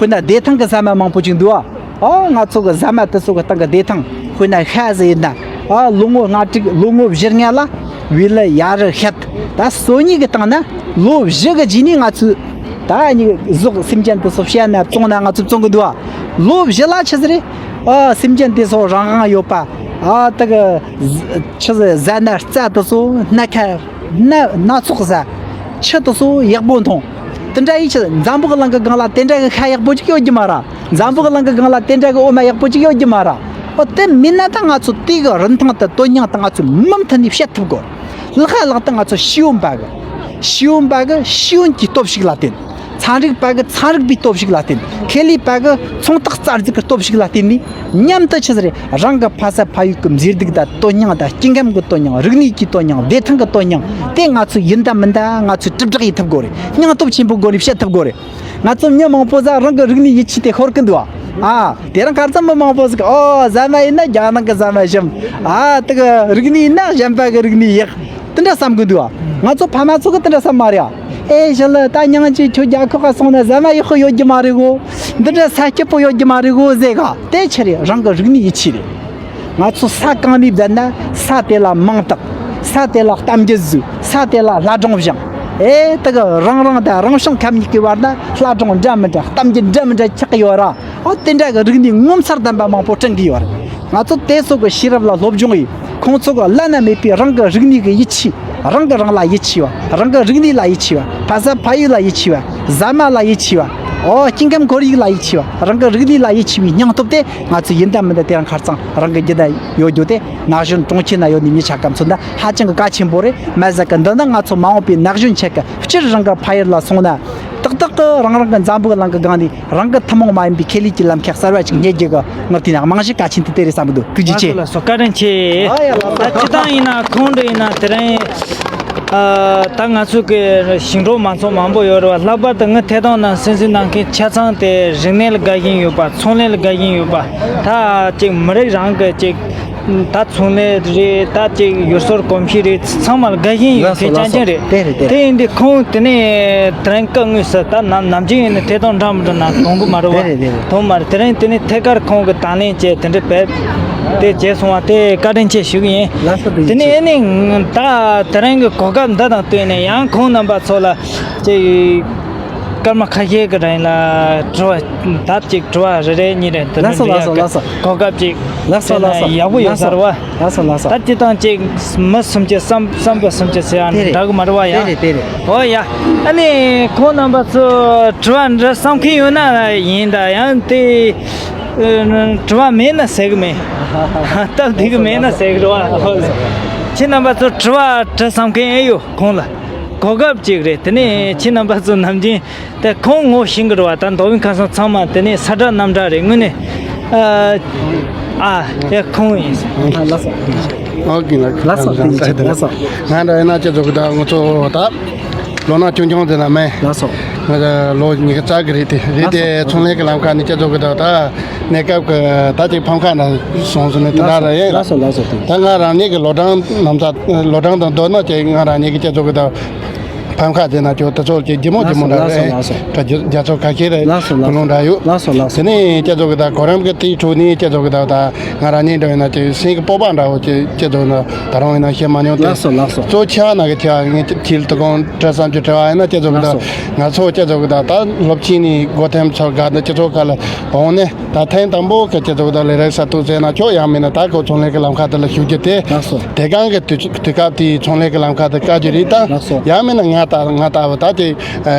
དཔེར་ན་བདེ་ཐང་གི་ཟ་མ་མང་པོ་ཅིག་འདུག་ཨ། ཨ་ང་ཚོ་གི་ཟ་མ་དེ་ཚོ་གི་སྟེང་གི་བདེ་ཐང་དཔེར་ན་ཤ་ཟ་ཡིན་ན། ཨ་ལོ་ངོ་ལྔ་དྲུག་ལོ་ངོ་བཞི་ལྔ་ལ་བི་ལི་ཡ་རི་ཤད་ད་སོ་གཉིས་གི་སྟེང་ན་ལོ་བཞི་གི་རྗེས་ནས་ང་ཚོས་ད་ནི་ཟོག་སེམས་ཅན་དེ་ཚོ་བཤས་ན་བཙོང་ན་ང་ཚོས་བཙོང་གི་འདུག་ཨ། ལོ་བཞི་ལ་ཆི་ཟིག་རེད། ཨ་སེམས་ཅན་དེ་ཚོ་རང་དབང་ཡོད་པ། ཨ་དེ་གི་ཆི་ཟིག་ཟ་ན་རྩྭ་དེ་ཚོ་སྣ་ཁ་སྣ་སྣ་ཚོགས་ཟ། ཆུ་དེ་ཚོ་ཡག་པོ་འཐུང་། དེ་འདྲ་ཡིན་ཕྱིར་འཛམ་བུ་གླིང་གི་སྒང་ལ་དེ་འདྲ་གི་ཤ་ཡག་པོ་ཅིག་ཡོད་རྒྱུ་མ་རེད། འཛམ་བུ་གླིང་གི་སྒང་ལ་དེ་འདྲ་གི་འོ་མ་ཡག་པོ་ཅིག་ཡོད་རྒྱུ་མ་རེད། ཨོ་དེ་མིན་ན་ད་ང་ཚོ་དེ་གི་རིན་ཐང་དང་དོན་སྙིང་དང་ང་ཚོས་མུ་མཐུད་ནས་བཤད་ཐུབ་དགོས། ལྷག་ལྷག་ཏུ་ང་ཚོ་ཤེས་ཡོན་པ་གི་ཤེས་ཡོན་པ་གི་ཤེས་ཡོན་གྱི་སྟོབས་ཤུགས་ལ་བརྟེན། ཚན་རིག་པ་གི་ཚན་རིག་པའི་སྟོབས་ཤུགས་ལ་བརྟེན། ཁེ་ལས་པ་གི་ཚོང་རྟགས་རྩ་འཛུགས་ཀྱི་སྟོབས་ཤུགས་ལ་བརྟེན་ནས་མཉམ་དུ་ཆི་ཟིག་རེད། རང་གི་ཕ་ས་ཕ་ཡུལ་གྱི་མཛེས་སྡུག་དང་དོན་སྙིང་དང་སྐྱེ་ཁམས་ཀྱི་དོན་སྙིང་། རིག་གནས་ཀྱི་དོན་སྙིང་། བདེ་ཐང་གི་དོན་སྙིང་དེ་ང་ཚོས་ཡིན་དང་མིན་དང་ང་ཚོས་དྲིལ་བསྒྲགས་ཡེད་ཐུབ་དགོས་རེད། སྙིང་སྟོབས་ཆེན་པོ་སྒོ་ནས་བཤད་ཐུབ་དགོས་རེད། ང་ཚོ་མི་མང་པོ་ཟིག་རང་གི་རིག་གནས་ཡིད་ཆེས་དེ་ཤོར་གི་འདུག་ཨ། ཨ་དེ་རིང་ཁ་སང་མི་མང་པོ་ཟིག་ཨོ་ཟ་མ་ཡིན་ན་རྒྱ་ནག་གི་ཟ་མ་ཞིམ། ཨ་དེ་གི་རིག་གནས་ཡིན་ན་གཞན་པ་གི་རིག་གནས་ཡག་དེ་འདྲ་བསམ་གི་འདུག་ཨ། ང་ཚོ་ཕ་མ་ཚོ་གི་དེ་འདྲ་བསམ་མ་རེད་ཨ། ཨེ་ཞི་ལི་ད་ཉང་ཅིག་ཁྱོད་རྒྱ་ཁོག་ག་སོང་ན་ཟ་མ་ཡག་པོ་ཡོད་རྒྱུ་མ་རེད་གོ། འདི་འདྲ་ས་སྐྱིད་པོ་ཡོད་རྒྱུ་མ་རེད་གོ་ཟེར་ག། དེ་ཆི་རེད། རང་གི་རིག་གནས་ཡིད་ཆེས་རེད། ང་ཚོ་ས་གང་ནས་བསྡད་ན་ས་དེ་ལ་མིང་བཏགས། ས་དེ་ལ་གཏམ་རྒྱུད་བཟོས། ས་དེ་ལ་སླར་སྦྱོང་སྦྱངས། ཨེ་དེ་གི་རང་རང་དང་རང་བྱུང་ཁམས་གཉིས་ཀྱི་བར་ན་སླར་སྦྱོང་འདྲ་མི་འདྲ་གཏམ་རྒྱུད་འདྲ་མི་འདྲ་ཆགས་ཀྱི་ཡོད་ར། ཨོ་དེ་འདྲ་གི་རིག་གནས་ངོ་མཚར་ལྡན་པ་མང་པོ་བསྐྲུན་གྱི་ཡོད་རེད། ང་ཚོ་དེ་ཚོ་གི་ཤེས་རབ་ལ་སློབ་སྦྱོང་ཡིས། ཁོང་ཚོ་གི་བླ་ན་མེད་པའི་རང་གི་རིག་གནས་ཀྱི་ཡིད་ཆེས། རང་གི་རང་ལ་ཡིད་ཆེས་པ། རང་གི་རིག་གནས་ལ་ཡིད་ཆེས་པ། ཕ་ས་ཕ་ཡུལ་ལ་ཡིད་ཆེས་པ། ཟ་མ་ལ་ཡིད་ཆེས་པ། ཨོ་སྐྱེ་ཁམས་ཁོར་ཡུག་ལ་ཡིད་ཆེས་པ། རང་གི་རིག་གནས་ལ་ཡིད་ཆེས་པའི་སྙིང་སྟོབས་དེ་ང་ཚོ་ཡིན་དང་མིན་དང་དེ་རིང་ཁ་སང་རང་གི་རྒྱུད་ན་ཡོད་རྒྱུ་དེ། ན་གཞོན་གྲོང་ཁྱེར་ན་ཡོད་ནི་མི་ཆ་ཀམ་ཚོ་འདི་ཧ་ཅང་གི་གལ་ཆེན་པོ་རེད། མ་ཟད་གི་འདི་ནི་ང་ཚོ་མ་འོངས་པའི་ན་གཞོན་ཆ་གི་སྤྱིར་རང་གི་ཕ་ཡུལ་ལ་སོང་ན་ཏག་ཏག་གི་རང་རང་གི་འཛམ་བུ་གི་གླིང་གི་སྒང་ནས་རང་གི་ཐུན་མོང་མ་ཡིན་པའི་ཁེ་ལས་ཀྱི་ལམ་ཁ་གསར་བ་ཅིག་རྙེད་རྒྱུ་གི་ངར་དེ་ན་རྨང་གཞི་གལ་ཆེན་དེ་དེ་རེད་བསམ་གི་འདུག་ཐུགས་རྗེ་ཆེ། ལགས་སོ་ལགས་སོ། བཀའ་དྲིན་ཆེ། ཨ་ཡ་ལགས་སོ། ད་སྤྱི་བཏང་ཡིན་ན་ཁོང་འདྲ་ཡིན་ན་དེ་རིང་ཨ་ད་ང་ཚོ་གི་ཞིང་འབྲོག་མང་ཚོགས་མང་པོ་ཡོད་རེད་བ། ལྷག་པར་དུ་ངས་ཐད་གཏོང་ནང་གསན་གཟིགས་གནང་མཁན་ཆ་ཚང་དེ་རིག་གནས་ལ་དགའ་བཞིན་ཡོད་པ། ཚོང་ལས་ལ་དགའ་བཞིན་ཡོད་པ། ད་ཅིག་མི་རིགས་རང་གི་ཅིག་ད་ཚོང་ལས་རེད། ད་ཅིག་ཡུལ་སྲོལ་གོམས་གཤིས་རེད། ཚང་མ་ལ་དགའ་བཞིན་ཡོད་མཁན་རྐྱང་རྐྱང་རེད། དེ་རེད་དེ་རེད། དེ་ཡིན་དུས་ཁོང་དེ་ནས་དེ་རིང་སྐབས་དངོས་སུ་ད་ནམ་ནམ་རྒྱུན་ཡིན་ན་ཐད་གཏོང་འདྲ་མི་འདྲ་ནང་གཏོང་གི་མ་རེད་བ། དེ་རེད་དེ་རེད། གཏོང་མ་རེད། དེ་རིང་དེ་ནས་ཐད་ཀར་ཁོང་གི་དང་ལེན་བྱས་དེ་འདྲ་བས་དེ་བྱས་སོང་བ་དེ་བཀའ་དྲིན་ཆེ་ཞུ་གི་ཡིན། ལགས་སོ། དེ་ནས་ཨ་ནི་ད་དེ་རིང་གི་གོ་སྐབས་འདི་དང་བསྟུན་ནས་ཡང་ཁོང་རྣམ་པ་ཚོ་ལ་ཅིག་སྐར་མ་ཁ་ཤས་ཀྱི་རིང་ལ་དྲི་བ་ད་ཅིག་དྲི་བ་རེ་རེ་གཉིས་རེ་དེ་འདྲ་ལགས་སོ་འདྲི་ཡག་ལགས་སོ་ལགས་སོ། གོ་སྐབས་ཅིག་ལགས་སོ་ལགས་སོ། ཡག་པོ་ཡོད་ས་རེད་བ། ལགས་སོ་ལགས་སོ། ད་སྤྱི་བཏང་ཅིག་མི་སུམ་ཅུ་བསམ་བསམ་པ་སུམ་ཅུ་ཟེར་ཡག་དེ་ནི་རེད། འདྲ་གི་མ་རེད་བ། དེ་ཡང་རེད་དེ་རེད། ཨོ་ཡ། ཨ་ནི་ཁོང་རྣམ་པ་ཚོ་དྲི་བ་འདྲི་བསམ་མཁན་ཡོད་ན་ཡིན། ད་ཡང་དེ་དྲི་བ་མེད་ན་ཟེར་གི་མེད། སྟབས་བདེ་གི་མེད་ན་ཟེར་གི་རེད་བ། ཁྱེད་རྣམ་པ་ཚོ་དྲི་བ་འདྲི་བསམ་མཁན་ཨེ་ཡོད་ཁོང་ལ། གོ་སྐབས་ཅིག་རེད། དེ་ནས་ཁྱེད་རྣམ་པ་ཚོ་ནམ་རྒྱུན་དེ་ཁོང་ངོ་ཤེས་གི་རེད་བ། ད་མདོ་དབུས་ཁམས་གསུམ་ཚང་མ་དེ་ནས་ས་གྲྭ་གནམ་གྲྭ་རེད། དངོས་གནས་ཨ་ཨ་དེ་ཁོང་ཡིན། ཨོ་ཀེ་ལགས། ལགས་སོ། ཐུགས་རྗེ་ཆེ། ལགས་སོ། ང་འདྲ་ཡིན་ན་ཁྱེད་ཚོ་གི་ད་ང་ཚོ་ད་ལོ་ན་ཆུང་ཆུང་དེ་ན་མེད། ལགས་སོ། ང་ཚོ་ལོ་ཉི་ཤུ་རྩ་གི་རེད་དེ། རེད་དེ། ལགས་སོ། ཚོང་ལས་ཀྱི་ལམ་ཁ་ནས་ཁྱེད་ཚོ་གི་ད་ད་གནས་སྐབས་ཀྱི་ད་ཅིག་ཕམ་ཁ་ན་སོང་སོང་ནས་དེ་འདྲ་རེད། ལགས་སོ་ལགས་སོ། ད་ང་རང་ཉིད་ཀྱི་ལོ་གྲངས་ནམ་ཚ་ལོ་གྲངས་དང་མདོར་ན་ཅིག་ང་རང་ཉིད་ཀྱི་ཁྱེད་ཚོ་གི་ད། ཕམ་ཁ་དེ་ན་ཅོ་ད་ཚོ་ཀྱི་ལྗིད་མོ་ལྗིད་མོ་འདྲ་རེད། ད་རྒྱ་རྒྱ་མཚོ་ཁ་ཤས་རེད། ལགས་སོ་ལགས་སོ། ལགས་སོ་ལགས་སོ། དེ་ནས་སྐྱེ་ཚོ་གི་ད་གོ་རམ་གི་དེའི་ཁྲོད་ནས་སྐྱེ་ཚོ་གི་ད་ད་ང་རང་ཉིད་འདྲ་ཡིན་ན་ཅི་སེང་གི་སྤོབས་པ་འདྲ་བོ་ཅི་སྐྱེ་ཚོ་ན་ད་རུང་ཡིན་ན་བཤད་མ་མྱོང་དེ། ལགས་སོ་ལགས་སོ། གཙོ་ཆེ་བ་ན་གི་ཆེ་བ་ངས་ཁྱིལ་དུ་གོང་བཀྲ་བསམ་གྱི་དྲི་བ་ཡིན་ན་སྐྱེ་ཚོ་གི་ད་ལགས་སོ། ང་ཚོ་སྐྱེ་ཚོ་གི་ད་ད་སློབ་ཆེན་ནས་སྒོ་ཐེམ་ཚོ་ག་ད་སྐྱེ་ཚོ་ག་ལ་འོང་ནས། ད་ཐེངས་དང་པོ་གི་སྤྱི་ཚོགས་དང་ལས་རིགས་གསར་གཏོད་བྱས་ན་ཆོག་ཡང་མིན་ན་ད་ཁོ་ཚོང་ལས་ཀྱི་ལམ་ཁ་དེ་ལ་ཞུགས་རྒྱུ་དེ། ལགས་སོ། དེ་གང་གི་དུས་དུས་སྐབས་དེའི་ཚོང་ལས་ཀྱི་ལམ་ཁ་དེ་བཀག་རྒྱུ་རེད་དང་། ལགས་སོ། ཡང་མིན་ན་ང་ད་ང་ལྟ་བུ་ད་དེ་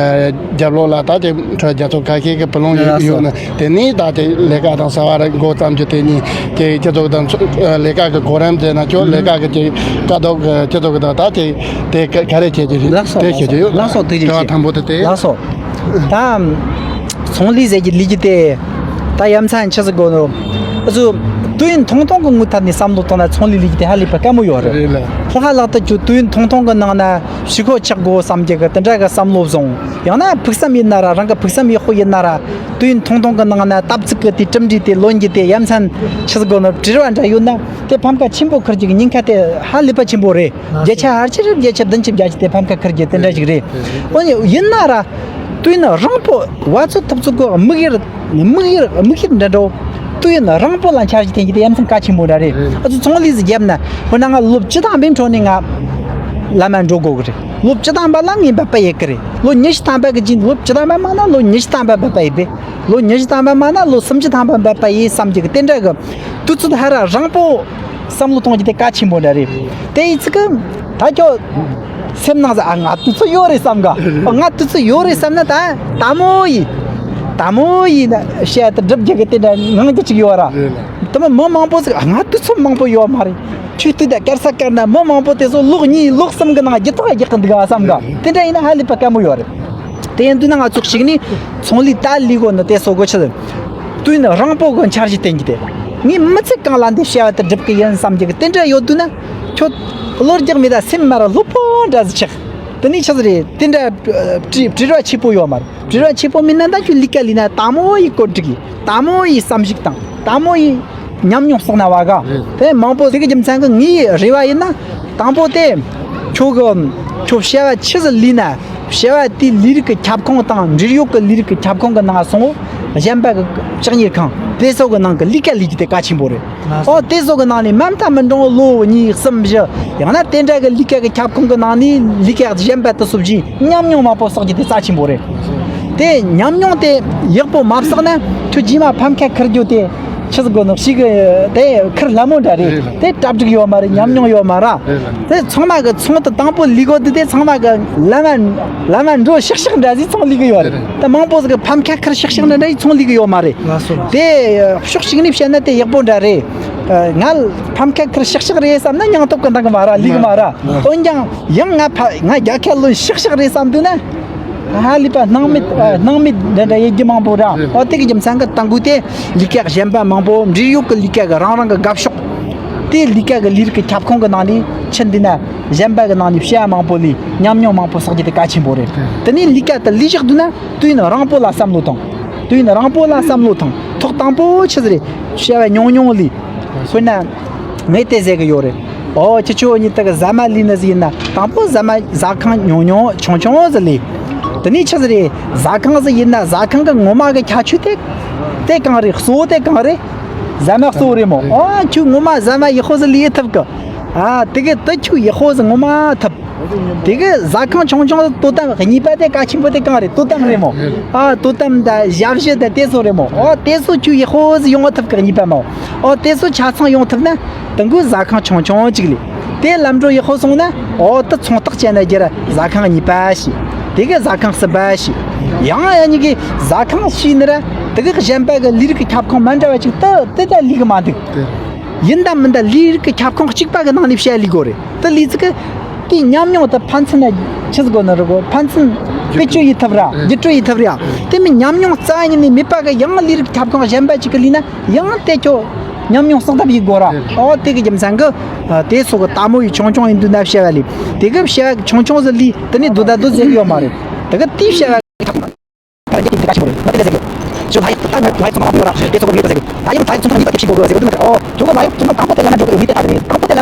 རྒྱབ་ལོགས་ལ་ད་དེ་ཁྲོད་རྒྱ་ཚོགས་ཁ་ཤས་ཀྱི་བུ་ལོན་ཡོད་ལགས་སོ། ཡོད་ན་དེ་ནས་ད་དེ་ལས་ཀ་དང་ས་བ་ར་འགོ་བརྩམས་རྒྱུ་དེ་གཉིས་ཀྱི་སྤྱི་ཚོགས་དང་ཚོ་ལས་ཀ་གི་གོ་རིམ་བྱས་ན་ཆོག་ལས་ཀ་གི་ཀྱི་དཀའ་སྡུག་གི་སྤྱི་ཚོགས་ཀྱི་ད་ད་དེ་དེ་ག་ག་རེ་བྱེད་རྒྱུ་རེད། ལགས་སོ། དེ་ལགས་བྱེད་རྒྱུ་ཡོད། ལགས་སོ། དེ་དྲི་བ་ཅིག་དང་པོ་དེ་དེ། ལགས་སོ། ད་ཚོང་ལས་ཟེར་གྱི་ལས་ཀྱི་དེ། ད་ཡ་མཚན་ཆི་ཟིག་དགོས་ནོ། ཨ་ཚོ། དུས་ཡུན་ཐུང་ཐུང་གི་དངུལ་ཐད་ནས་བསམ་བློ་བཏང་ན་ཚོང་ལས་ལས་ཀྱི་དེ་ཧ་ལས་པ་དཀའ་མོ་ཡོད་རེད། རེད་ལ། ལྷག་ལྷག་ཏུ་ཁྱོད་དུས་ཡུན་ཐུང་ཐུང་གི་ནང་ན་ཕྱི་ཁོག་ཆག་དགོས་བསམ་གྱི་གི་དེ་འདྲ་གི་བསམ་བློ་བཟུང་། ཡང་ན་ཕུགས་བསམ་ཡིན་ན་ར་རང་གི་ཕུགས་བསམ་ཡག་པོ་ཡིན་ན་ར་དུས་ཡུན་ཐུང་ཐུང་གི་ནང་ན་སྟབས་ཚིག་གི་དེ་གྲུབ་འབྲས་དེ་ལོན་གྱི་དེ་ཡ་མཚན་ཆི་ཟིག་དགོས་ནོ་དྲི་བ་འདྲ་ཡོད་ན་དེ་ཕམ་ཁ་ཆེན་པོ་ཁུར་གྱི་ཉེན་ཁ་དེ་ཧ་ལས་པ་ཆེན་པོ་རེད། བརྒྱ་ཆ་ཕལ་ཆེར་བརྒྱ་ཆ་བདུན་ཅུ་བརྒྱད་ཅུ་དེ་ཕམ་ཁ་ཁུར་རྒྱུ་དེ་འདྲ་ཞིག་རེད། འོ་ནི་ཡིན་ན་ར། དུས་ཡུན་རིང་པོ་བ་ཚོ་ཐུབ་ཚོད་གི་དམིགས་ཡུལ་དམིགས་ཡུལ་དམིགས་ཡུལ་འདྲ་འགྲོ། དུས་ཡུན་རིང་པོ་ལ་འཆར་གཞི་འཐེན་རྒྱུ་དེ་ཡ་མཚན་གལ་ཆེན་པོ་འདྲ་རེད། ཨ་ཚོ་ཚོང་ལས་ཟིག་བརྒྱབ་ན་དཔེར་ན་ང་ལོ་བཅུ་ཐམ་པའི་འཕྲོ་ནས་ང་ལམ་མ་འགྲོ་དགོས་གི་རེད། ལོ་བཅུ་ཐམ་པ་ལ་ངས་འབད་པ་ཡེད་གི་རེད། ལོ་ཉི་ཤུ་ཐམ་པ་གི་རྗེས་ལོ་བཅུ་ཐམ་པ་མ་ན་ལོ་ཉི་ཤུ་ཐམ་པ་འབད་པ་ཡེད་པས། ལོ་ཉི་ཤུ་ཐམ་པ་མ་ན་ལོ་སུམ་ཅུ་ཐམ་པ་འབད་པ་ཡེད་བསམ་གྱི་གི་དེ་འདྲ་གི་དུས་ཚོད་ཧ་ར་རིང་པོ། བསམ་བློ་གཏོང་རྒྱུ་དེ་གལ་ཆེན་པོ་འདྲ་རེད། དེ་ཡིན་ཙི་གི་ད་ཁྱོད་སེམས་ནང་ཟ་ཨ་ང་དུས་ཚོད་ཡོད་རེད་བསམ་ག་ཨ་ང་དུས་ཚོད་ཡོད་རེད་བསམ་ན་ད་དལ་མོ་ཡིན། དལ་མོ་ཡིན་ན་བཤད་དེ་སྒྲུབ་རྒྱུ་གི་དེ་འདྲ་ངང་རྒྱུ་ཅིག་ཡོད་ར། དེ་མ་མི་མང་པོ་ཟིག་ཨ་ང་དུས་ཚོད་མང་པོ་ཡོད་མ་རེད། ཁྱོད་དུས་ད་སྐར་ས་སྐར་ན་མི་མང་པོ་དེ་ཚོ་ལོག་གཉིས་ལོག་གསུམ་གི་ནང་རྒྱུ་ཐག་རྒྱག་གི་འདུག་ཨ་བསམ་ག་དེ་འདྲ་ཡིན་ན་ཧ་ལས་པ་དཀའ་མོ་ཡོད་རེད། དེ་ཡིན་དུས་ན་ང་ཚོ་གཅིག་ནི་ཚོང་ལས་ད་ལས་གོ་ནི་དེ་སོ་གོ་ཆི་ཟེར། དུས་ནི་རིང་པོ་གི་འཆར་གཞི་བསྟན་གྱི་དེ། ངས་མི་ཚེ་གང་ལ་འདི་བྱ་བ་དེ་སྒྲུབ་གི་ཡིན་བསམ་གྱི་གི་དེ་འདྲ་ཡོད་དུས་ན། ཁྱོད་བློ་རྒྱག་མེད་ད་སེམས་མ་ར་སློབ་པོ་འདྲ་ཟིག་ཆགས། དེ་ནས་ཆི་ཟིག་རེད་དེ་འདྲ་བྲི་བྲི་ར་ཆེ་པོ་ཡོད་མ་རེད། བྲི་ར་ཆེ་པོ་མིན་ན་ད་ཁྱོད་ལས་ཀ་ལས་ན་དལ་མོ་ཡི་བཀོད་སྒྲིག་ཡིན། དལ་མོ་ཡི་བསམ་གཞིག་དང་དལ་མོ་ཡི་ཉམས་མྱོང་བསགས་ན་བ་ག་དེ་མང་པོ་དེ་གི་རྒྱུ་མཚན་གི་ངའི་རེ་བ་ཡིན་ན། དང་པོ་དེ། ཁྱོད་གི་ཁྱོད་བྱ་བ་ཆི་ཟིག་ལས་ན། བྱ་བ་དེའི་ལས་རིགས་ཀྱི་ཁྱབ་ཁོངས་དང་འབྲེལ་ཡོད་ཀྱི་ལས་རིགས་ཀྱི་ཁྱབ་ཁོངས་ཀྱི་ནང་སོང་། གཞན་པ་གི་ལྕགས་གཉེར་ཁང་དེ་ཚོ་གི་ནང་གི་ལས་ཀ་ལས་རྒྱུ་དེ་གལ་ཆེན་པོ་རེད། ཨོ་དེ་ཚོ་གི་ནང་ནས་མ་མཐའ་མི་འགྲོ་ལོ་གཉིས་གསུམ་བཞི། ཡང་ན་དེ་འདྲ་གི་ལས་ཀ་གི་ཁྱབ་ཁོངས་གི་ནང་ནས་ལས་ཀ་གཞན་པ་དེ་ཚོ་བཞིན་ཉམས་མྱོང་མང་པོ་བསགས་རྒྱུ་དེ་རྩ་ཆེན་པོ་རེད། དེ་ཉམས་མྱོང་དེ་ཡག་པོ་མ་བསགས་ན་ཁྱོད་རྗེས་མ་ཕམ་ཁ་ཁུར་རྒྱུ་དེ། ཆི་ཟིག་དགོས་ནོ་ཞིག་གི་དེ་ཁུར་སླ་མོ་འདྲ་རེད། རེད་ལ། དེ་གྲ་སྒྲིག་ཡོད་མ་རེད། ཉམས་མྱོང་ཡོད་མ་ར། རེད་ལ། དེ་ཚང་མ་གི་ཚོང་དུ་དང་པོ་ལས་གོ་དུས་དེ་ཚང་མ་གི་ལམ་མ་ལམ་མ་འགྲོ་ཤག་ཤག་འདྲ་ཟིག་ཚོང་ལས་གི་ཡོད་རེད། རེད། དེ་མང་པོ་ཟིག་གི་ཕམ་ཁ་ཁུར་ཤག་ཤག་འདྲ་འདྲ་ཡི་ཚོང་ལས་གི་ཡོད་མ་རེད། ལགས་སོ་ལགས། དེ་ཕྱོགས་གཅིག་ནས་བཤད་ན་དེ་ཡག་པོ་འདྲ་རེད། ང་ཕམ་ཁ་ཁུར་ཤག་ཤག་རེད་བསམ་ན་མྱང་སྟོབས་གི་འདང་གི་མ་ར་ལས་གི་མ་ར། འོན་ཀྱང་ཡང་ང་ཕ་ང་རྒྱལ་ཁ་ལོན་ཤག་ཤག་རེད་བསམ་དུས་ན། ཧ་ལས་པ་སྣང་མེད་ཨ་སྣང་མེད་འདྲ་འདྲ་ཡེད་རྒྱུ་མང་པོ་ར། ཨོ་དེ་གི་རྒྱུ་མཚན་གི་ད་འགོ་དེ་ལས་ཀ་གཞན་པ་མང་པོ་འབྲེལ་ཡོད་གི་ལས་ཀ་གི་རང་རང་གི་དགའ་ཕྱོགས། དེ་ལས་ཀ་གི་ལས་རིགས་ཀྱི་ཁྱབ་ཁོངས་གི་ནང་ནས་ཕྱིན་འདི་ན་གཞན་པ་གི་ནང་ནས་བྱ་བ་མང་པོ་ལས་ཉམས་མྱོང་མང་པོ་བསགས་རྒྱུ་དེ་གལ་ཆེན་པོ་རེད། དེ་ནས་ལས་ཀ་དེ་ལས་བཞག་དུས་ན་དུས་ཡུན་རིང་པོ་ལ་བསམ་བློ་བཏང་། དུས་ཡུན་རིང་པོ་ལ་བསམ་བློ་བཏང་ཐོག་དང་པོ་ཆི་ཟིག་རེད། བྱ་བ་ཉུང་ཉུང་ལས། དཔེར་ན། ངས་དེ་ཟེར་གི་ཡོད་རེད། ཨོ་ཁྱེད་ཆོ་གཉིས་དེ་གི་ཟ་མ་ལས་ནི་ཟིག་ཡིན་ན་དང་པོ་ཟ་མ་ཟ་ཁང་ཉུང་ཉུང་ཆུང་ཆུང་ཟིག་ལས། དེ་ནས་ཆི་ཟིག་རེད། ཟ་ཁང་ཟིག་ཡིན་ན་ཟ་ཁང་གི་ངོ་མ་གི་ཁྱད་ཆོས་དེ། དེ་གང་རེད། གཙོ་བོ་དེ་གང་རེད། ཟ་མ་གཙོ་བོ་རེད་མོ། ཨོ་ཁྱོད་ངོ་མ་ཟ་མ་ཡག་པོ་ཟིག་ལས་ཐུབ་གི། ཨ་དེ་གི་དེ་ཁྱོད་ཡག་པོ་ཟིག་ངོ་མ་ཐུབ། དེ་གི་ཟ་ཁང་ཆུང་ཆུང་དོ་དམ་གཉིས་པ་དེ་གལ་ཆེན་པོ་དེ་གང་རེད། དོ་དམ་རེད་མོ། ཨ་དོ་དམ་དང་ཞབས་ཞུ་དང་དེ་ཚོ་རེད་མོ། ཨོ་དེ་ཚོ་ཁྱོད་ཡག་པོ་ཟིག་ཡོང་ཐུབ་གི་གཉིས་པ་མོ། ཨོ་དེ་ཚོ་ཆ་ཚང་ཡོང་ཐུབ་ན་དང་པོ་ཟ་ཁང་ཆུང་ཆུང་གཅིག་ལས། དེ་ལམ་འགྲོ་ཡག་པོ་སོང་ན་ཨོ་དེ་ཚོང་རྟགས་ཅན་ན་རྒྱུ་ར་ཟ་ཁང་གཉིས་པ་ཞིག་དེ་གི་ཟ་ཁང་གསུམ་པ་ཞིག་ཡང་ཡ་གཉིས་གི་ཟ་ཁང་ཞིག་ནི་ར་དེ་གི་གཞན་པ་གི་ལས་རིགས་ཀྱི་ཁྱབ་ཁོངས་མ་འདྲ་བ་ཅིག་དེ་དེ་ད་ལས་གི་མ་འདུག་ཡིན་དང་མིན་དང་ལས་རིགས་ཀྱི་ཁྱབ་ཁོངས་གཅིག་པ་གི་ནང་ནས་བཤད་ལས་དགོས་རེད། དེ་ལས་ཚིག་གི་དེའི་ཉམས་མྱོང་དེ་ཕན་ཚུན་ན་ཆི་ཟིག་དགོས་ནི་རེད་གོ། ཕན་ཚུན་བེད་སྤྱོད་ཡེད་ཐུབ་ར་བརྒྱུད་སྤྲོད་ཡེད་ཐུབ་ར། དེ་མིན་ཉམས་མྱོང་རྩ་ཉིད་ནས་མེད་པ་གི་ཡང་ལས་རིགས་ཁྱབ་ཁོངས་གཞན་པ་ཅིག་གི་ལས་ན་ཡང་དེ་ཁྱོད་ཉམས་མྱོང་བསགས་ཐབས་ཡེད་དགོས་ར། ཨོ་དེ་གི་རྒྱུ་མཚན་གི་དེ་སོ་གི་ལྟད་མོ་ཡི་ཆུང་ཆུང་ཡིན་དུས་ན་བཤད་པ་ལས་དེ་གི་བཤད་པ་ཆུང་ཆུང་ཟིག་ལས་དེ་ནས་སྡུག་ད་སྡུག་ཟེར་གི་ཡོད་མ་རེད། དེ་གི་དེའི་བཤད་པ། ཁ་ར་རྒྱ་ཁྱིམ་དེ་ཁ་ཆེན་པོ་རེད། ང་དེ་འདྲ་ཟེར་གི་ཡོད། ཞོ་ལྷ་ཡག་ལྷ་ཡག་ལྷ་ཡག་ཚོང་ཁང་ཡོད་ར། དེ་ཚོ་གི་ངེས་པ་ཟེར་གི། ད་ཡང་ལྷ་ཡག་ཚོང་ཁང་གཉིས་པ་དེ་ཕྱིན་དགོས་གི་ཟེར་གི་འདུག་མ་ཁ། ཨོ་ཁྱོད་གི་ལྷ་ཡག་ཚོང་ཁང་དང་པོ་དེ་ལ་ན་འགྲོ་གི་ཡོད་མི་དེ་ད་དེ་ནས་དང་པོ་དེ་ལ་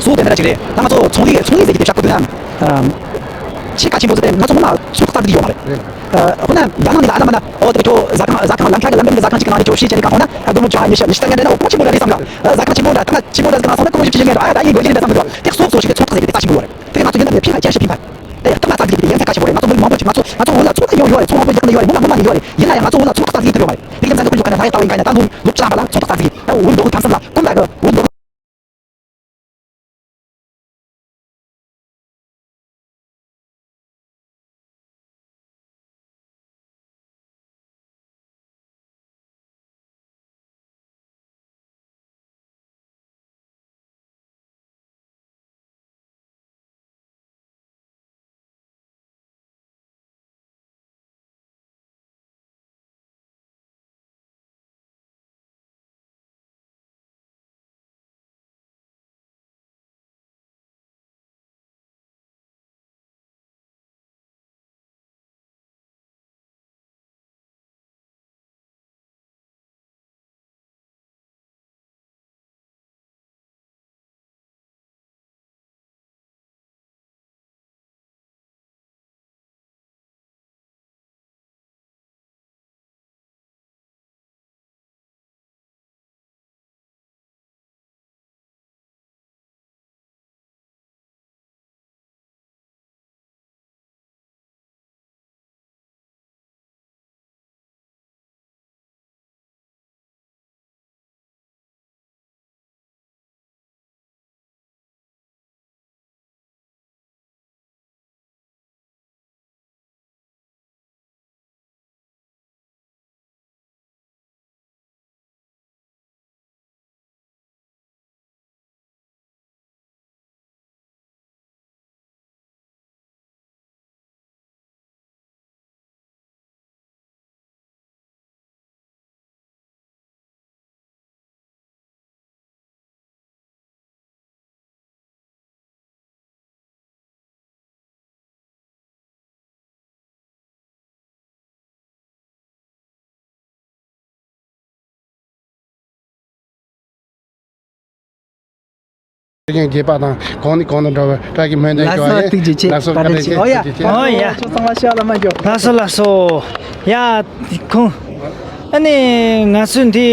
སུ་དེ་འདྲ་ཅིག་རེད། ད་ང་ཚོ་ཚོང་ལས་ཚོང་ལས་ཟེར་གྱི་དེ་བཞག་པ་དུས་ན། ཨ། ཆེས་གལ་ཆེན་པོ་ཟེར་ཏེ་ང་ཚོ་མི་མང་ཚོང་ཁག་རྩ་འཛུགས་ཡོད་མ་རེད། ཨ། ཁོ་ན་རྒྱ་ནག་ནས་ཨ་ལ་མ་ན་ཨོ་དེ་ཁྱོད་ཟ་ཁང་ཟ་ཁང་ལམ་ཁ་གི་ལམ་ཁ་གི་ཟ་ཁང་ཅིག་གི་ནང་ནས་ཁྱོད་ཤི་བྱས་ནས་གང་འོང་ན་ཨ་དགུང་ལོ་བཅོ་ལྔ་ཉི་ཤུ་ཉི་ཤུ་རྩ་ལྔ་རེད་ན་ཨོ་གོང་ཆེན་པོ་ར་རེད་བསམ་གི། ཨ། ཟ་ཁང་ཆེན་པོ་འདྲ་ཐ་ན་ཆེན་པོ་འདྲ་ཟིག་གི་ནང་སོང་ན་སྐུ་ངོ་བཞི་བཅུ་ཞེ་ལྔ་ར་ཨ་ད་ཡིན་དགོས་ཀྱི་རེད་ད་བསམ་གི་འདུག་དེ་སོགས་སོགས་ཤིག་གི་ཚོང་ཁག་ཟེར་གི་དེ་རྩ་ཆེན་པོ་རེད། དེ་ཡང་ཐ་ན་རྩ་འཛུགས་ཀྱི་དེ་ཡང་ཚད་ཁ་ཆེན་པོ་རེད། ང་ཚོ་མི་མང་པོ་ཅིག་ང་ཚོ་ང་ཚོ་འོ་ལ་ཚོང་ཁག་ཡོད་ཡོད་རེད། ཚོང་ཁག་པོ་ཡོད་རེད། ཡིན་ན་ཡང་ང་ཚོ་འོ་ལ་ཚོང་ཁག་རྩ་འཛུགས་ཐུབ་ཡོད་མ་རེད། དེ་གི་ཚན་ཁ་ཀུན་སློབ་ཁ་ན་ད་ཡ་ལྟ་བ་ཡིན་ག་ཡིན་ན་ད་ལོ་ལོ་བཅུ་ལ་མ་ལ་ཚོང་ཁག་རྩ་འཛུགས་ཡིན། ད་འོ་འདུག་གི་ཐམ་སེམས་ལ་ཀུན་ལ་གི་འོ་འདུག་ཡང་རྒྱས་པ་དང་གོང་ནས་གོང་དུ་འགྲོ་བའི་བཀྲ་ཤིས་སྨོན་འདུན་ཞུ་བ་ཡིན། ལགས་སོ་ཐུགས་རྗེ་ཆེ། ལགས་སོ་བཀའ་དྲིན་ཆེ། ཨོ་ཡ། ཐུགས་རྗེ་ཆེ། ཨོ་ཡ། ཁྱོད་ཚང་མ་ཤ་ལ་མ་འཇོག་ལགས་སོ་ལགས་སོ། ཡ། ཁོང་། ཨ་ནི་ང་ཚོས་འདི་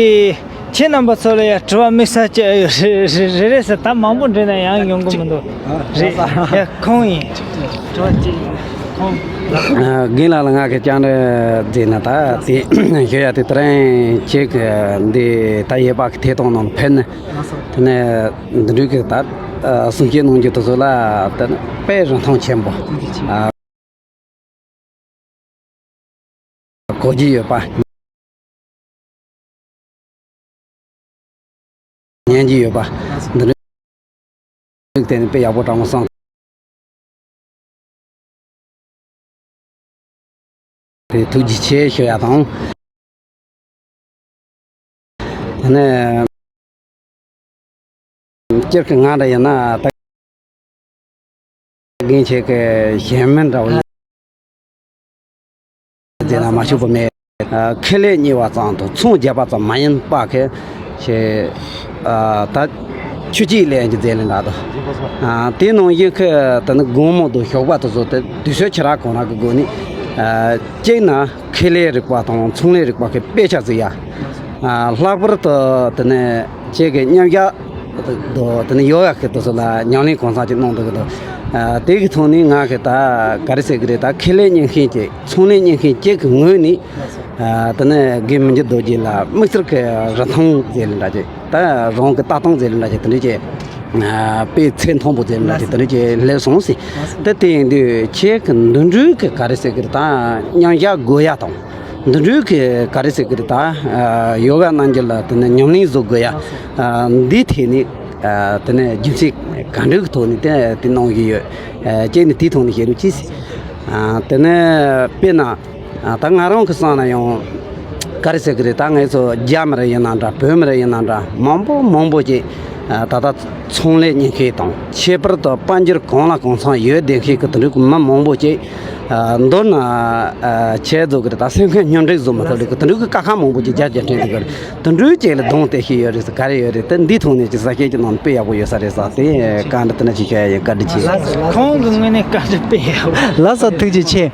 ཁྱེད་རྣམ་པ་ཚོ་ལ་ཡ་དྲི་བ་དམིགས་བསལ་ཅིག་རེ་རེ་རེ་ཟེར་ད་མང་པོ་འདྲི་ན་ཡང་ཡོང་གི་མི་འདུག་རེད། ཡ་ཁོང་ཡིན། དྲི་བ་ཅིག་ཁོང་། རྒན་ལགས་ལ་ང་གི་བཅར་འདྲི་མཛད་ན་ད་དེ་ཞུ་ཡ་དེ་དེ་རིང་ཁྱེད་ཀྱི་འདི་ད་ཡས་པ་གི་ཐད་གཏོང་ནང་ཕེབས་ནས་དེ་ནས་འདི་འདྲའི་གི་ད་གསུང་བཤད་གནང་རྒྱུ་དེ་ཚོ་ལ་ད་དཔེ་རིན་ཐང་ཆེན་པོ། གོ་རྒྱུ་ཡོད་པ། ཉན་རྒྱུ་ཡོད་པ། འདི་འདྲ་དེ་ནི་དཔེ་ཡག་པོ་དྲང་མོ་སོང་། དེ་ཐུགས་རྗེ་ཆེ་ཞུ་ཡ་དང་། ནས། སྤྱིར་གྱི་ང་འདྲ་ཡིན་ན་ད་རྒན་ཁྱེད་ཀྱི་གཞན་མིན་འདྲ་བོ་ཡིན། དེ་ན་མ་ཞུགས་པ་མེད། ཁེ་ལས་གཉེར་བ་ཙམ་དང་ཚོང་རྒྱག་པ་ཙམ་མ་ཡིན་པ་གི་ ཆེ། ཨ་ད་ཆུ་སྐྱིད་ལས་ཀྱི་རྫས་ལས་འདྲ་དང་། ཨ་དེའི་ནང་བཞིན་གི་ད་ནི་དགོང་མོ་དང་ཞོགས་པ་དེ་ཚོ་དེ་དུས་ཚོད་ཁྱེད་རང་གོང་རང་གི་སྒོ་ནས། ཨ་གཅིག་ན་ཁེ་ལས་རིག་པ་དང་ཚོང་ལས་རིག་པ་གི་དཔེ་ཆ་བརྩི་ཡ། ཨ་ལྷག་པར་དུ་དེ་ནས་ཁྱེད་ཀྱི་མཉམ་བཞག་དང་དེ་ནས་ཡོ་ག་གི་དེ་ཚོ་ལ་ཉམས་ལེན་གང་ཚང་ཅིག་གནང་འདུག་གི་འདུག་ཨ་དེ་གི་ཐོག་ནས་ང་གི་ད་ག་རེ་ཟེར་གི་རེད། ད་ཁེ་ལས་གཉེར་མཁན་གྱི་ཚོང་ལས་གཉེར་མཁན་གཅིག་གི་ངོས་ནས། ཨ་དེ་ནས་དགེ་མི་འགྱུར་རྡོ་རྗེ་ལ་དམིགས་བསལ་གྱི་རིན་ཐང་ཟེར་ལ་འདྲ་ཅིག་ད་རང་གི་ལྟ་སྟངས་ཟེར་ལ་འདྲ་ཅིག་དེ་འདྲ་ཅིག་ཨ་དཔེ་ཚད་མཐོན་པོ་ཟེར་ལ་འདྲ་ཅིག་དེ་འདྲ་ཅིག་སླེབས་སོང་ཟེར། ད་དེ་ཡིན་དུས་ཁྱེད་ཀྱི་འདི་འདྲའི་གི་ག་རེ་ཟེར་གི་རེད། ད་མཉམ་བཞག་དགོས་ཡ་དང་། འདི་འདྲའི་གི་ག་རེ་ཟེར་གི་རེད། ད་ཨ་ཡོ་ག་གནང་རྒྱུ་ལ་དེ་ནས་ཉམས་ལེན་བཟོ་དགོས་ཡ། ཨ་འདིའི་ཐད་ནས་ཨ་དེ་ནས་རྒྱུ་མཚན་ག་འདྲའི་གི་ཐོག་ནས་དེ་དེ་གནང་གི་ཡོད། ཨ་ཁྱེད་ནས་དེའི་ཐོག་ནས་བཤད་རོགས་གྱིས་ཟེར། ཨ་དེ་ནས་དཔེར་ན། ཨ་ད་ང་རང་གི་བསམ་ན་ཡང་ག་རེ་ཟེར་གི་རེད། ད་ངེད་ཚོ་རྒྱ་མི་རིགས་ཡིན་ན་འདྲ། བོད་མི་རིགས་ཡིན་ན་འདྲ། མང་པོ་མང་པོ་ཅིག་ཨ་ད་ལྟ་ཚོང་ལས་གཉེར་མཁན་དང་། ཁྱད་པར་དུ་དཔལ་འབྱོར་གང་ལ་གང་འཚམ་ཡོད་བསྡད་མཁན་གྱི་དེ་འདྲ་གི་མི་མང་པོ་ཅིག་ཨ་མདོར་ན་ཨ་ཁྱེད་ཚོ་གི་རེད། ད་སེམས་ཁམས་སྙོམས་སྒྲིག་བཟོ་མ་ཐུབ་ལེ་གི་དེ་འདྲ་གི་དཀའ་ཁག་མང་པོ་ཅིག་རྒྱ་རྒྱ་ཕྲན་དུ་གི་རེད། དེ་འདྲའི་ཅིག་ལ་གདོང་གཏད་ཤེས་ཡོད་རེད་ཟེར། ག་རེ་ཡོད་རེད། དེ་འདིའི་ཐོག་ནས་ཅིག་གསལ་བཤད་ཅིག་གནང་ན་དཔེ་ཡག་པོ་ཡོད་ས་རེད་ཟེར། དེ་བཀའ་འདྲི་དེ་འདྲ་ཅིག་ཞུ་ཡ་ཡིན། བཀའ་འདྲི་ཆེ། ཁོང་གི་ངོས་ནས་བཀའ་འདྲི་དཔེ་ཡག་པོ། ལགས་སོ། ཐུགས་རྗེ་ཆེ།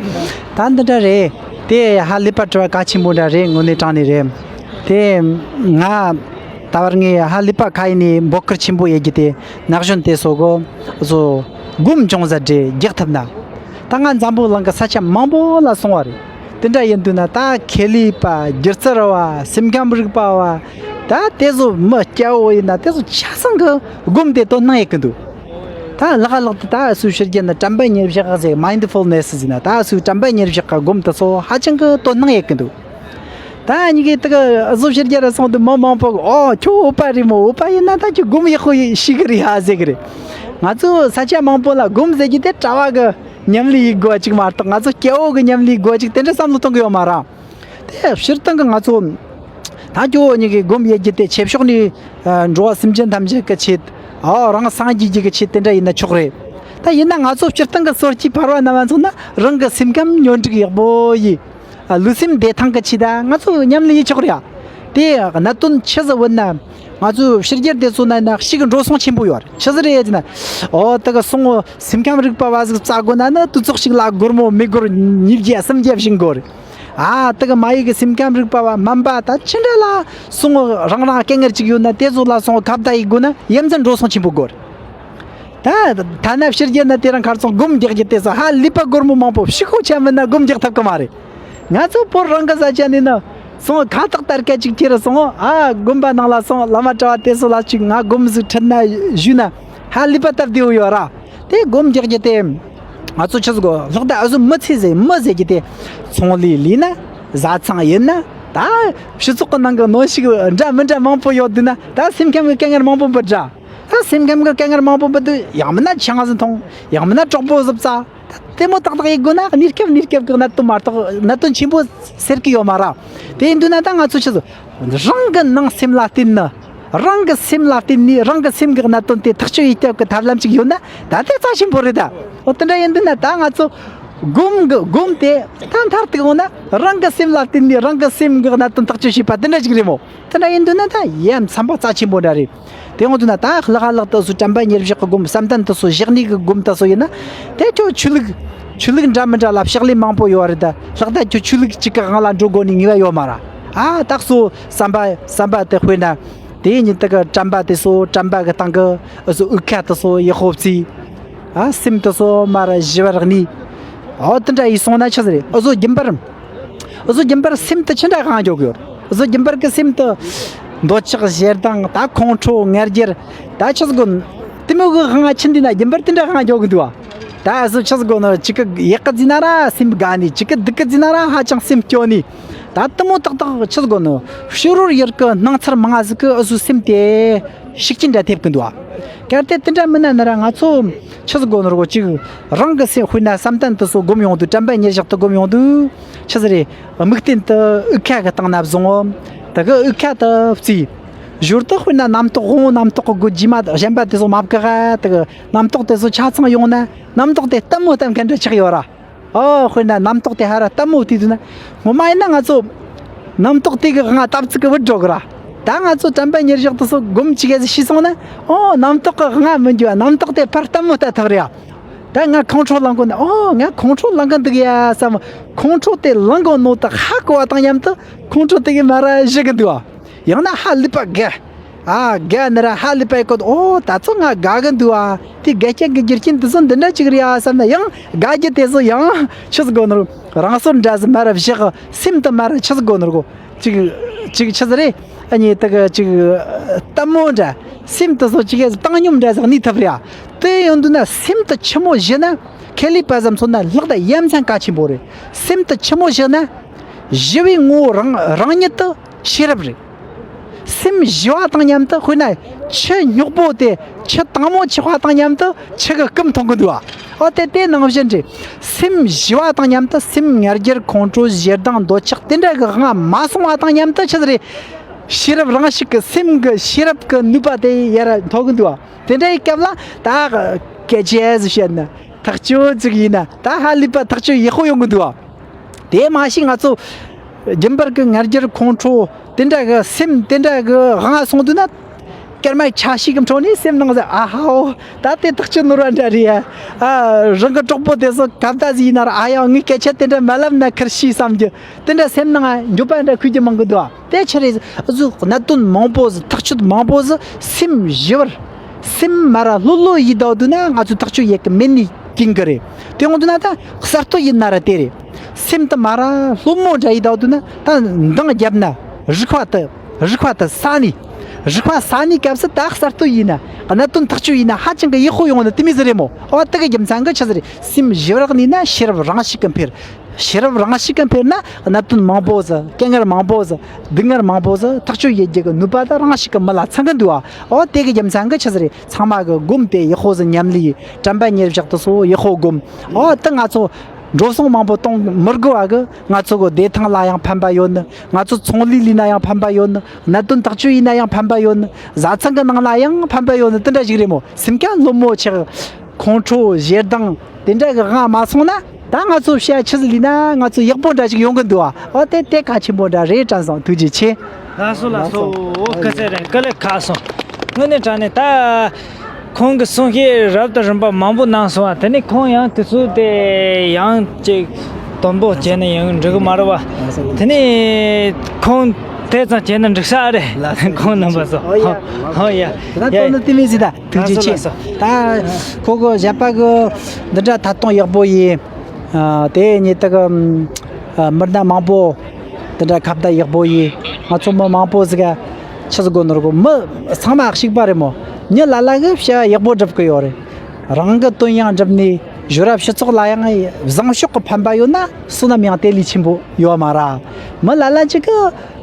ད་འདི་འདྲ་རེད། དེ་ཧ་ལས་པ་དྲི་བ་གལ་ཆེན་པོ་འདྲ་རེད། དངོས་གནས་དྲང་ནས་རེད། དེ་ང་ད་བར་ངས་ཧ་ལས་པ་ཁ་ཡིན་ནས་འབོད་སྐུལ་ཆེན་པོ་ཡེད་རྒྱུ་དེ། ན་གཞོན་དེ་ཚོ་གོ་བཟོ་སྒོམ་ཅུང་ཟད་རེ་རྒྱག་ཐུབ་ན། ད་ང་འཛམ་བུ་གླིང་གི་ས་ཆ་མང་པོ་ལ་སོང་བ་རེད། དེ་འདྲ་ཡིན་དུས་ན་ད་ཁེ་ལས་པ། སྒྱུ་རྩལ་བ། སེམས་ཁམས་རིག་པ་བ། ད་དེ་ཚོ་མི་སྐྱ་བོ་ཡིན་ན་དེ་ཚོ་ཆ་ཚང་གི་སྒོམ་དེ་དོ་སྣང་ཡེད་གི་འདུག་ད་ལྷག་ལྷག་ཏུ་ད་སུ་ཕྱི་རྒྱལ་ན་དྲན་པ་ཉེར་བཞག་ཟེར། མའིན་ཌི་ཕུལ་ནེ་སི་ཟེར་ན། ད་སུ་དྲན་པ་ཉེར་བཞག་གི་སྒོམ་དེ་ཚོ་ཧ་ཅང་གི་དོ་སྣང་ཡེད་གི་འདུག་ད་ཉི་གི་དེ་གི་བཟོ་ཕྱི་རྒྱལ་ར་སོང་དུས་མི་མང་པོ་གི་ཨོ་ཁྱོད་བོད་པ་རེད་མོ། བོད་པ་ཡིན་ན་ད་ཁྱོད་སྒོམ་ཡག་པོ་ཤེས་གི་རེད་ཧ་ཟེར་གི་རེད། ང་ཚོ་ས་ཆ་མང་པོ་ལ་སྒོམ་ཟེར་རྒྱུ་དེ་གྲྭ་བ་གི་མཉམ་ལས་ཡེད་དགོས་ཅིག་མ་གཏོགས། ང་ཚོ་སྐྱ་བོ་གི་མཉམ་ལས་དགོས་ཅིག་དེ་འདྲ་བསམ་བློ་གཏོང་གི་ཡོད་མ་རེད། དེ་སྤྱིར་བཏང་གི་ང་ཚོ་ད་ཁྱོད་ཉི་གི་སྒོམ་ཡེད་རྒྱུ་དེ་ཆོས་ཕྱོགས་ནས་ཨ་འགྲོ་བ་སེམས་ཅན་ཐམས་ཅད་ཀྱི་ཆེད། ཨོ་རང་སངས་རྒྱས་རྒྱུ་གི་ཆེད་དེ་འདྲ་ཡིན་ན་ཆོག་རེད། ད་ཡིན་ན་ང་ཚོ་སྤྱིར་བཏང་གི་སོར་གྱི་བར་བ་རྣམ་པ་ཚོ་ན་རང་གི་སེམས་ཁམས་སྙོམས་སྒྲིག་ཡག་པོ་ཡིན། ཨ་ལུས་སེམས་བདེ་ཐང་གི་ཆེད་ད་ང་ཚོ་མཉམ་ལས་ཡེད་ཆོག་རེད་ཨ། དེ་གནད་དོན་ཆི་ཟིག་བུད་ན། ང་ཚོའི་ཕྱི་རྒྱལ་དེ་ཚོ་ན་ན་ཞིག་འགྲོ་སོང་ཆེན་པོ་ཡོད་རེད། ཆི་ཟིག་རེད་ཟེར་ན། ཨོ་དེ་གི་སོང་སེམས་ཁམས་རིག་པ་བ་ཟིག་བཙལ་དགོས་ན་ནི་དུས་ཚོད་ཞིག་ལ་སྒོར་མོ་མི་སྒོར་ཉིས་བརྒྱ་སུམ་བརྒྱ་བྱིན་དགོས་རེད། ཨ་དེ་གི་མ་ཡིག་གི་སེམས་ཁམས་རིག་པ་བ་སྨན་པ་ད་ཅི་འདྲ་ལ་སོང་རང་རང་དཀའ་ངལ་ཅིག་ཡོད་ན་དེ་ཚོ་ལ་སོང་ཁ་བརྡ་ཡེད་དགོས་ན་ཡ་མཚན་འགྲོ་སོང་ཆེན་པོ་དགོས་རེད། ད་ཐ་ན་ཕྱི་རྒྱལ་ན་དེ་རིང་ཁར་སོང་སྒོམ་རྒྱག་རྒྱུ་དེ་ཚོ་ཧ་ལས་པ་སྒོར་མོ་མང་པོ་ཕྱི་ཁོག་ཆ་མིན་ན་སྒོམ་རྒྱག་ཐུབ་གི་མ་རེད། ང་ཚོ་བོད་རང་གི་ས་ཆ་ནས་ནི་སོང་ཁ་བཏགས་དར་སྐད་ཅིག་ཁྱེར་སོང་། ཨ་དགོན་པ་ནང་ལ་སོང་བླ་མ་གྲྭ་བ་དེ་ཚོ་ལ་ཅིག་ང་སྒོམ་ཟིག་ཁྲིད་ན་ཞུས་ན་ཧ་ལས་པ་སྟབས་བདེ་བོ་ཡོད་ར། དེ་སྒོམ་རྒྱག་རྒྱུ་དེ་ང་ཚོ་ཆི་ཟིག་གོ་ལྷག་ད་ཨ་ཟུ་མི་ཚེ་ཟེར་མི་ཟེར་རྒྱུ་དེ་ཚོང་ལས་ལས་ན་བཟའ་ཚང་ཡིན་ན་ད་སྤྱི་ཚོགས་ཀྱི་ནང་གི་གནོན་ཤུགས་འདྲ་མི་འདྲ་མང་པོ་ཡོད་དུས་ན་ད་སེམས་ཁམས་ཀྱི་དཀའ་ངལ་མང་པོ་འབུད་འདྲ། ད་སེམས་ཁམས་ཀྱི་དཀའ་ངལ་མང་པོ་འབུད་དུས་ཡང་མིན་ན་ཆང་ཟིག་འཐུང་། ཡང་མིན་ན་གྲོགས་པོ་ཟིག་བཙལ། ལྟད་མོ་ཏག་ཏག་ཡེད་དགོས་ན་གནས་སྐབས་གནས་སྐབས་ཀྱི་གནད་དོན་མ་གཏོགས་གནད་དོན་ཆེན་པོ་སེལ་གི་ཡོད་མ་རེད། དེ་ཡིན་དུས་ན་ད་ང་ཚོ་ཆི་ཟིག་རང་གི་ནང་སེམས་ལ་བརྟེན་ནས་རང་གི་སེམས་ལ་བརྟེན་ནས་རང་གི་སེམས་ཀྱི་གནད་དོན་དེ་ཐག་གཅོད་ཡེད་སྐབས་ཀྱི་ཐབས་ལམ་ཅིག་ཡོད་ན་ད་དེ་རྩ་ཆེན་པོ་རེད་ད། འོ་དེ་འདྲ་ཡིན་དུས་ན་ད་ང་ཚོ་སྒོམ་གི་སྒོམ་དེ་ད་མཐར་གཏུགས་འོང་ན་རང་གི་སེམས་ལ་བརྟེན་ནས་རང་གི་སེམས་ཀྱི་གནད་དོན་ཐག་གཅོད་བྱེད་པ་དེ་འདྲ་ཅིག་རེད་མོ། དེ་འདྲ་ཡིན་དུས་ན་ད་ཡ་མཚན་པ་རྩ་ཆེན་པོ་འདྲ་རེད། དེ་ཡོང་དུས་ན་ད་ལྷག་ལྷག་ཏུ་སུ་དྲན་པ་ཉེར་བཞག་གི་སྒོམ་བསམ་གཏན་དུ་སོ་བཞག་ནས་གི་སྒོམ་དུ་སོ་ཡིན་ན། དེ་ཁྱོད་ཆོས་ལུགས་ཆོས་ལུགས་འདྲ་མི་འདྲ་ལ་ཕྱག་ལས་མང་པོ་ཡོད་རེད་ད། ལྷག་ད་ཁྱོད་ཆོས་ལུགས་གཅིག་གི་དབང་ལ་འགྲོ་དགོས་ནི་ངེས་པ་ཡོད་མ་རེད། ཨ་ད་སོ་བསམ་པ་བསམ་པ་དེ་དཔེར་ན་དེ་ཉིད་དུ་གི་དྲན་པ་དེ་སོ་དྲན་པ་གི་སྟེང་གི་ཨུ་སོ་དབུགས་ཁ་དུ་སོ་ཡག་པོ་བརྩིས། ཨ་སེམས་དུ་སོ་མར་ཞི་བར་གནས། ཨོ་དེ་འདྲ་ཡིས་སོང་ན་ཆི་ཟིག་རེད། ཨུ་སོ་རྒྱུན་པར། ཨུ་ཟོ་རྒྱུན་པར་སེམས་དེ་ཅི་འདྲ་དབང་འཇོག་གི་ཡོད། ཨུ་ཟོ་རྒྱུན་པར་གི་སེམས་དེ་འདོད་ཆགས་ཞེ་སྡང་ད་ཁོང་ཁྲོ་ང་རྒྱལ་ད་ཆི་ཟིག་དེ་མོ་གི་དབང་ཆེན་འདི་ན་རྒྱུན་པར་དེ་འདྲ་དབང་འཇོག་གི་འདུག་བ། ད་ཨུ་ཟོ་ཆི་ཟིག་ནི་གཅིག་གི་ཡག་གི་ཟིན་ན་ར་སེམས་དགའ་ནི། གཅིག་གི་སྡུག་གི་ཟིན་ན་ར་ཧ་ཅང་སེམས་སྐྱོ་ནི། ད་དེ་མོ་ཏག་ཏག་ཆི་ཟིག་ནི་ཕྱི་རོལ་ཡུལ་གི་སྣང་ཚུལ་མང་ང་ཟིག་གི་ཨུ་ཟོ་སེམས་དེ་ཤུགས་རྐྱེན་འདྲ་ཐེབས་གི་འདུག་བ། གལ་ཏེ་དེ་འདྲ་མིན་ན་ན་ར་ང་ཚོ་ཆི་ཟིག་དགོས་ནོ་རོ་གཅིག་རང་གི་སེམས་དཔེར་ན་བསམ་གཏན་དུ་སོ་སྒོམ་ཡོང་དུས་དྲན་པ་ཉེར་བཞག་ཏུ་སྒོམ་ཡོང་དུས་ཆི་ཟིག་རེད། དམིགས་རྟེན་དུ་དབུགས་ཁ་གི་སྟེང་ན་བཟུང་ངོ་། དེ་གི་དབུགས་ཁ་དུ་བརྩིས། ཞོར་དུ་དཔེར་ན་རྣམ་རྟོག་དབང་པོ་རྣམ་རྟོག་གི་སྒོ་རྗེས་མ་གཞན་པ་དེ་ཚོ་མ་བཀག་ག་དེ་གི་རྣམ་རྟོག་དེ་ཚོ་ཆ་ཚང་ཡོང་ན་རྣམ་རྟོག་དེ་ལྟད་མོ་ལྟ་མཁན་འདྲ་ཆགས་ཡོད་ར། ཨོ་དཔེར་ན་རྣམ་རྟོག་དེ་ཧ་ར་ལྟད་མོ་བལྟས་དུས་ན་ངོ་མ་ཡིན་ན་ང་ཚོ་རྣམ་རྟོག་དེ་གི་དབང་ལྟབ་ཚིག་གི་བུད་འགྲོ་གི་ར། ད་ང་ཚོ་དྲན་པ་ཉེར་བཞག་དེ་ཚོ་སྒོམ་ཅིག་ག་ཟིག་ཤེས་སོང་ན། ཨོ་རྣམ་རྟོག་གི་ལྔ་མི་འགྱུར་བ། རྣམ་རྟོག་དེ་ཕར་ལྟད་མོ་ལྟ་ཐུབ་རེད་ཡ། ད་ང་ཁོང་ཁྲོ་ལངས་གོ་ན། ཨོ་ང་ཁོང་ཁྲོ་ལངས་གི་འདུག་ཡ་བསམ། ཁོང་ཁྲོ་དེ་ལངས་གོ་ནོ་དེ་ཧ་གོ་བ་དང་མཉམ་དུ་ཁོང་ཁྲོ་དེ་གི་མར་ར་ཞི་གི་འདུག་བ། ཡང་ན་ཧ་ལས་པ་དགའ། ཨ་དགའ་ནི་ར་ཧ་ལས་པ་ཡི་གོ། ཨོ་ད་ཚོ་ང་དགའ་གི་འདུག་བ། དེ་དགའ་རྐྱེན་གི་རྒྱུ་རྐྱེན་དེ་ཚོ་འདི་འདྲ་ཅིག་རེད་ཡ་བསམ་ན། ཡང་དགའ་རྒྱུ་དེ་ཚོ་ཡང་ཆི་ཟིག་གོ་ནོ། རང་སོར་འདྲ་ཟིག་མར་ར་བཞག། སེམས་དེ་མར་ར་ཆི་ཟིག་གོ་ནོ་གོ། ཅིག་ཅིག་ཆི་ཟིག་རེད། ཨ་ནི་དེ་གི་ཅིག་ལྟད་མོ་འདྲ། སེམས་དེ་ཚོ་ཅིག་བཏང་སྙོམས་འདྲ་ཟིག་གནས་ཐུབ་རེད་ཡ། དེ་ཡོང་དུས་ན་སེམས་དེ་ཆི་མོ་ཞི་ན། མཁས་པའི་པ་ཙམ་མཚོན་ན་ལག་ད་ཡ་མཚན་གལ་ཆེན་པོ་རེད། སེམས་དེ་ཆི་མོ་ཞི་ན། ཞི་བའི་ངོ་བོ་རང་རང་ཉིད་དེ་ཤེས་རབ་རེད། སེམས་ཞི་བ་དང་མཉམ་དུ། དཔེར་ན་ཆུ་རྙོག་པོ་དེ་ཆུ་དྭངས་མོ་ཆགས་པ་དང་མཉམ་དུ་ཆུ་གི་སྐུམ་མཐོང་གི་འདུག་བ། ཨོ་དེ་དེ་ནང་བཞིན་རེད། སེམས་ཞི་བ་དང་མཉམ་དུ། སེམས་ང་རྒྱལ་ཁོང་ཁྲོ་ཞེ་སྡང་འདོད་ཆགས་དེ་འདྲ་གི་ལྔ་མ་སོང་བ་དང་མཉམ་དུ་ཆི་ཟིག་རེད། ཤེས་རབ་རང་ཤུགས་ཀྱི། སེམས་ཀྱི་ཤེས་རབ་ཀྱི་ནུས་པ་དེ་ཡར་མཐོ་གི་འདུག་བ། དེ་འདྲའི་སྐབས་ལ་ད་སྐད་ཆ་ཟིག་བཤད་ན། ཐག་ཆོད་ཅིག་ཡིན་ན་ད་ཧ་ལས་པ་ཐག་ཆོད་ཡག་པོ་ཡོང་གི་འདུག་བ། དེ་མ་གཞི་ང་ཚོ་རྒྱུན་པར་གྱི་ང་རྒྱལ་ཁོང་ཁྲོ་དེ་འདྲ་གི་སེམས་དེ་འདྲ་གི་དབང་སོང་དུས་ན། སྐར་མ་ཆ་ཤས་ཀྱི་འཕྲོ་ནས་སེམས་ནང་ཟེར། ཨ་ཧའོ། ད་དེ་ཐག་ཆོད་ནོར་བ་འདྲ་རེད་ཡ། ཨ་རང་གི་གྲོགས་པོ་དེ་ཚོ་ག་འདྲ་ཟིག་ཡིན་ན་ར། ཨ་ཡ་ངའི་སྐད་ཆ་དེ་འདྲ་མ་ལབ་ན་ཁེར་ཤི་བསམ་རྒྱུ། དེ་འདྲ་སེམས་ནང་འགྱོད་པ་འདྲ་འཁོར་རྒྱུ་མང་གི་འདུག་བ། དེ་ཆི་རེད། ཨུ་ཚོ་གནད་དོན་མང་པོ་ཟིག་ཐག་གཅོད་མང་པོ་ཟིག་སེམས་ཞི་བར། སེམས་མར་ར་ལྷོད་ལྷོད་ཡེད་བཏང་དུས་ན་ང་ཚོ་ཐག་གཅོད་ཡེད་གི་མེད་ནི་ཡིན་གི་རེད། དེ་ཡོང་དུས་ན་ད་གསར་གཏོད་ཡིན་ན་ར་དེ་རེད། སེམས་དེ་མར་ར་ལྷོད་མོ་འདྲ་ཡེད་བཏང་དུས་ན། ད་འདང་བརྒྱབ་ན་རིག་པ་དེ་རིག་པ་དེ་ས་ནས། རིག་པ་ས་ནས་སྐབས་སུ་ད་གསར་གཏོད་ཡིན་ན། གནད་དོན་ཐག་གཅོད་ཡིན་ན་ཧ་ཅང་གི་ཡག་པོ་ཡོང་ནི་དེ་མོ་ཟིག་རེད་མོ། ཨོ་དེ་གི་རྒྱུ་མཚན་གི་ཆི་ཟིག་རེད། སེམས་ཞི་བར་གནས་ན་ཤེས་རབ་རང་ཤུགས་ཀྱིས་འཕེལ། ཤེས་རབ་རང་ཤུགས་ཀྱིས་འཕེལ་ན་གནད་དོན་མང་པོ་ཟིག་དཀའ་ངལ་མང་པོ་ཟིག་སྡུག་བསྔལ་མང་པོ་ཟིག་ཐག་གཅོད་ཡེད་རྒྱུ་གི་ནུས་པ་དེ་རང་ཤུགས་ཀྱིས་མི་ལ་ཚང་གི་འདུག་བ། ཨོ་དེ་གི་རྒྱུ་མཚན་གི་ཆི་ཟིག་རེད། ཚང་མ་གི་སྒོམ་དེ་ཡག་པོ་ཟིག་ཉམས་ལེན། དྲན་པ་ཉེར་བཞག་དེ་ཚོ་ཡག་པོ་སྒོམ། ཨོ་དེ་ང་ཚོ་འགྲོ་སོང་མང་པོ་གཏོང་མི་དགོས་པ་གི། ང་ཚོ་གི་བདེ་ཐང་ལ་ཡང་ཕན་པ་ཡོད་ནི། ང་ཚོ་ཚོང་ལས་ལས་ན་ཡང་ཕན་པ་ཡོད་ནི། གནད་དོན་ཐག་གཅོད་ཡིན་ན་ཡང་ཕན་པ་ཡོད་ནི། བཟའ་ཚང་གི་ནང་ལ་ཡང་ཕན་པ་ཡོད་ནི། དེ་འདྲ་ཞིག་རེད་མོ། སེམས་ཀྱང་ལྷོད་མོ་ཆགས། ཁོང་ཁྲོ་ཞེ་སྡང་དེ་འདྲ་གི་དབང་མ་སོང་ན། ད་ང་ཚོ་བྱ་ཆི་ཟིག་ལས་ན་ང་ཚོ་ཡག་པོ་འདྲ་ཞིག་ཡོང་གི་འདུག་བ། ཨོ་དེ་དེ་གལ་ཆེན་པོ་འདྲ་རེད། དྲན་སོང་། ཐུགས་རྗེ་ཆེ། ལགས་སོ་ལགས་སོ། ཨོ་སྐུ་ཚེ་རིང་། དཀའ་ལས་ཁག་སོང་། དངོས་གནས་དྲང་གནས་ད་ཁོང་གི་གསུང་བཤད་རབ་དང་རིམ་པ་མང་པོ་གནང་སོང་བ། དེ་ནས་ཁོང་ཡང་དུས་ཚོད་དེ་ཡང་ཅིག་དོན་པོ་བྱས་ན་ཡང་འགྲིག་གི་མ་རེད་བ། དེ་ནས་ཁོང་དེ་ཙམ་བྱས་ན་འགྲིག་ས་རེད། ལགས་སོ། ཁོང་རྣམ་པ་ཚོ། ཨོ་ཡ། ཨོ་ཡ། ད་ཡ། དོན་དུ་དེ་མིན་ཟིག་ད་ཐུགས་རྗེ་ཆེ། ལགས་སོ་ལགས་སོ། ད་ཁོ་གི་བཞག་པ་གི་འདི་འདྲ་ཐད་གཏོང་ཡག་པོ་ཡིན། ཨ་དེ་ཉིད་དུ་གི་ཨ་མི་སྣ་མང་པོ་འདི་འདྲ་ཁ་བརྡ་ཡག་པོ་ཡིན། ང་ཚོ་མི་མང་པོ་ཟིག་ག་ཆི་ཟིག་དགོས་ནོར་གོ། མི་ཚང་མ་གཅིག་པ་རེད་མོ། མྱི་ལ་ལ་གི་བྱ་བ་ཡག་པོ་སྒྲུབ་གི་ཡོད་རེད། རང་གི་དོན་ཡང་འགྲུབ་ནས་གཞོལ་ར་སྤྱི་ཚོགས་ལ་ཡང་བཟང་ཕྱོགས་ཀྱི་ཕན་པ་ཡོད་ན་བསོད་ནམས་ཡང་དེ་ལས་ཆེན་པོ་ཡོད་མ་རེད། མི་ལ་ལ་ཅིག་གི་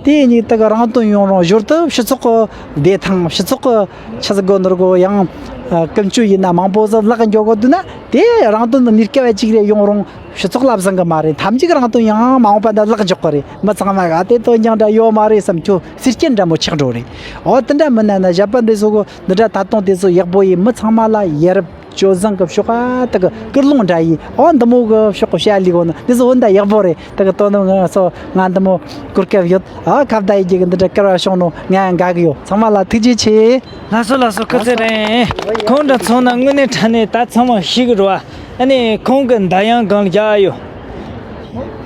དེ་ཉིད་དུ་གི་རང་དོན་ཡོང་རུང་གཞོལ་དུ་སྤྱི་ཚོགས་ཀྱི་བདེ་ཐང་། སྤྱི་ཚོགས་ཀྱི་ཆི་ཟིག་དགོས་ནོར་གོ། ཡང་ཨ་ཀུན་སྤྱོད་ཡིན་ན་མང་པོ་ཟིག་ལག་འགྱོ་དགོས་འདུག་ན། དེ་རང་དོན་དུ་ནུས་སྐལ་བ་གཅིག་རེ་ཡོང་རུང་སྤྱི་ཚོགས་ལ་བཟང་གི་མ་རེད། ཐམས་ཅད་རང་དོན་ཡང་མ་འོངས་པ་འདི་ལག་འཇོག་གི་རེད། མི་ཚང་མ་ག་དེ་དོན་ཀྱང་འདྲ་ཡོད་མ་རེད་བསམ། ཁྱོད་སེར་སྐྱེན་འདྲ་མོ་ཆགས་འགྲོ་རེད། འོ་དེ་འདྲ་མིན་ན་ན་བཞག་པ་འདི་ཚོ་གི་འདི་འདྲ་ད་དུང་དེ་ཚོ་ཡག་པོ་ཡིན། མི་ཚང་མ་ལ་ཡ་རབས་སྤྱོད་བཟང་གི་ཕྱོགས་ཨ་དེ་གི་སྐུལ་སློང་འདྲ་ཡིན། འོ་འདི་མོ་གི་ཕྱོགས་གི་བཤད་ལས་གོ་ན་འདི་ཚོ་འོ་འདྲ་ཡག་པོ་རེད། དེ་གི་དོ་ནམ་ང་ཚོ་ང་འདི་མོ་གོ་སྐབས་ཡོད། ཨ་ཁ་བརྡ་ཡི་གི་འདི་འདྲ་སྐལ་བ་བྱུང་ནོ་ང་ཡང་དགའ་གི་ཡོད། ཚང་མ་ལ་ཐུགས་རྗེ་ཆེ། ལགས་སོ་ལགས་སོ། སྐུ་ཚེ་རིང་། ཁོང་འདྲ་མཚོན་ན་དངོས་གནས་དྲང་གནས་ད་ཚང་མ་ཤེས་གི་རེད་བ། ཨ་ནི་ཁོང་གི་མདའ་ཡང་གང་རྒྱག་ཡོད།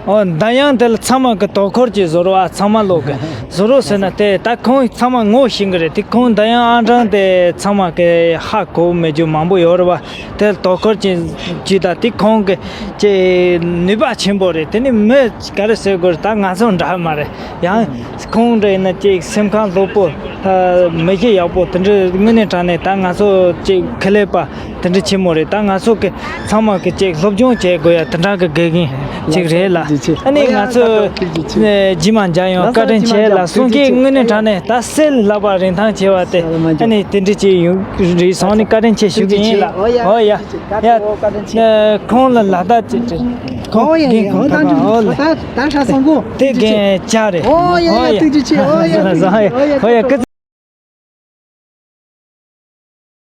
ཨོ་མདའ་ཡང་དེ་ལ་ཚང་མ་གི་དོ་ཁུར་གྱིས་བཟོ་རོགས་ཨ། ཚང་མ་ལོག་གི་བཟོ་རོགས་ཟེར་ན་དེ་ད་ཁོང་ཚང་མ་ངོ་ཤེས་གི་རེད། དེ་ཁོང་མདའ་ཡང་ཨང་གྲངས་དེ་ཚང་མ་གི་ཧ་གོ་མེད་རྒྱུ་མང་པོ་ཡོད་རེད་བ། དེ་ལ་དོ་ཁུར་གྱིས་གྱིས་ད་དེ་ཁོང་གི་ཅེ་ནུས་པ་ཆེན་པོ་རེད། དེ་ནི་མི་ག་རེ་ཟེར་དགོས་རེད། ད་ང་ཚོ་འདྲ་མ་རེད། ཡང་ཁོང་འདྲ་ཡིན་ན་ཅིག་སེམས་ཁམས་ལྷོད་པོ། ད་མི་གཞི་ཡག་པོ་དེ་འདྲ་དངོས་གནས་དྲང་གནས་ད་ང་ཚོ་ཅིག་ཁེ་ལས་པ་དེ་འདྲ་ཆེན་མོ་རེད། ད་ང་ཚོ་གི་ཚང་མ་གི་ཅིག་སློབ་སྦྱོང་བྱེད་དགོས་ཡ་དེ་འདྲ་གི་དགེ་རྒན་ཅིག་རེད་ལ། ཨ་ནི་ང་ཚོ་རྗེས་མ་མཇལ་ཡོང་། བཀའ་དྲིན་ཆེ་ལ་གསུང་གི། དངོས་གནས་དྲང་གནས་ད་གསེར་ལ་ལྷག་པ་རིན་ཐང་ཆེ་བ་དེ་ཨ་ནི་དེ་འདྲ་ཅིག་ཡོང་རེད་སོང་ནི་བཀའ་དྲིན་ཆེ་ཞུ་གི་ཡིན་ལ། ཨོ་ཡ། ཡ། ཁོང་ལ་ལ་དྭགས་ཅིག་ཅིག་ཁོང་ཨོ་ཡ་ཡ། ཨོ་ད་འགྲིག་ཨོ་ལ། ད་ད་ཧྲ་སོང་གོ། དེ་རྒན་ཅག་རེད། ཨོ་ཡ་ཡ། ཐུགས་རྗེ་ཆེ། ཨོ་ཡ། ཨོ་ཡ། ཨོ་ཡ།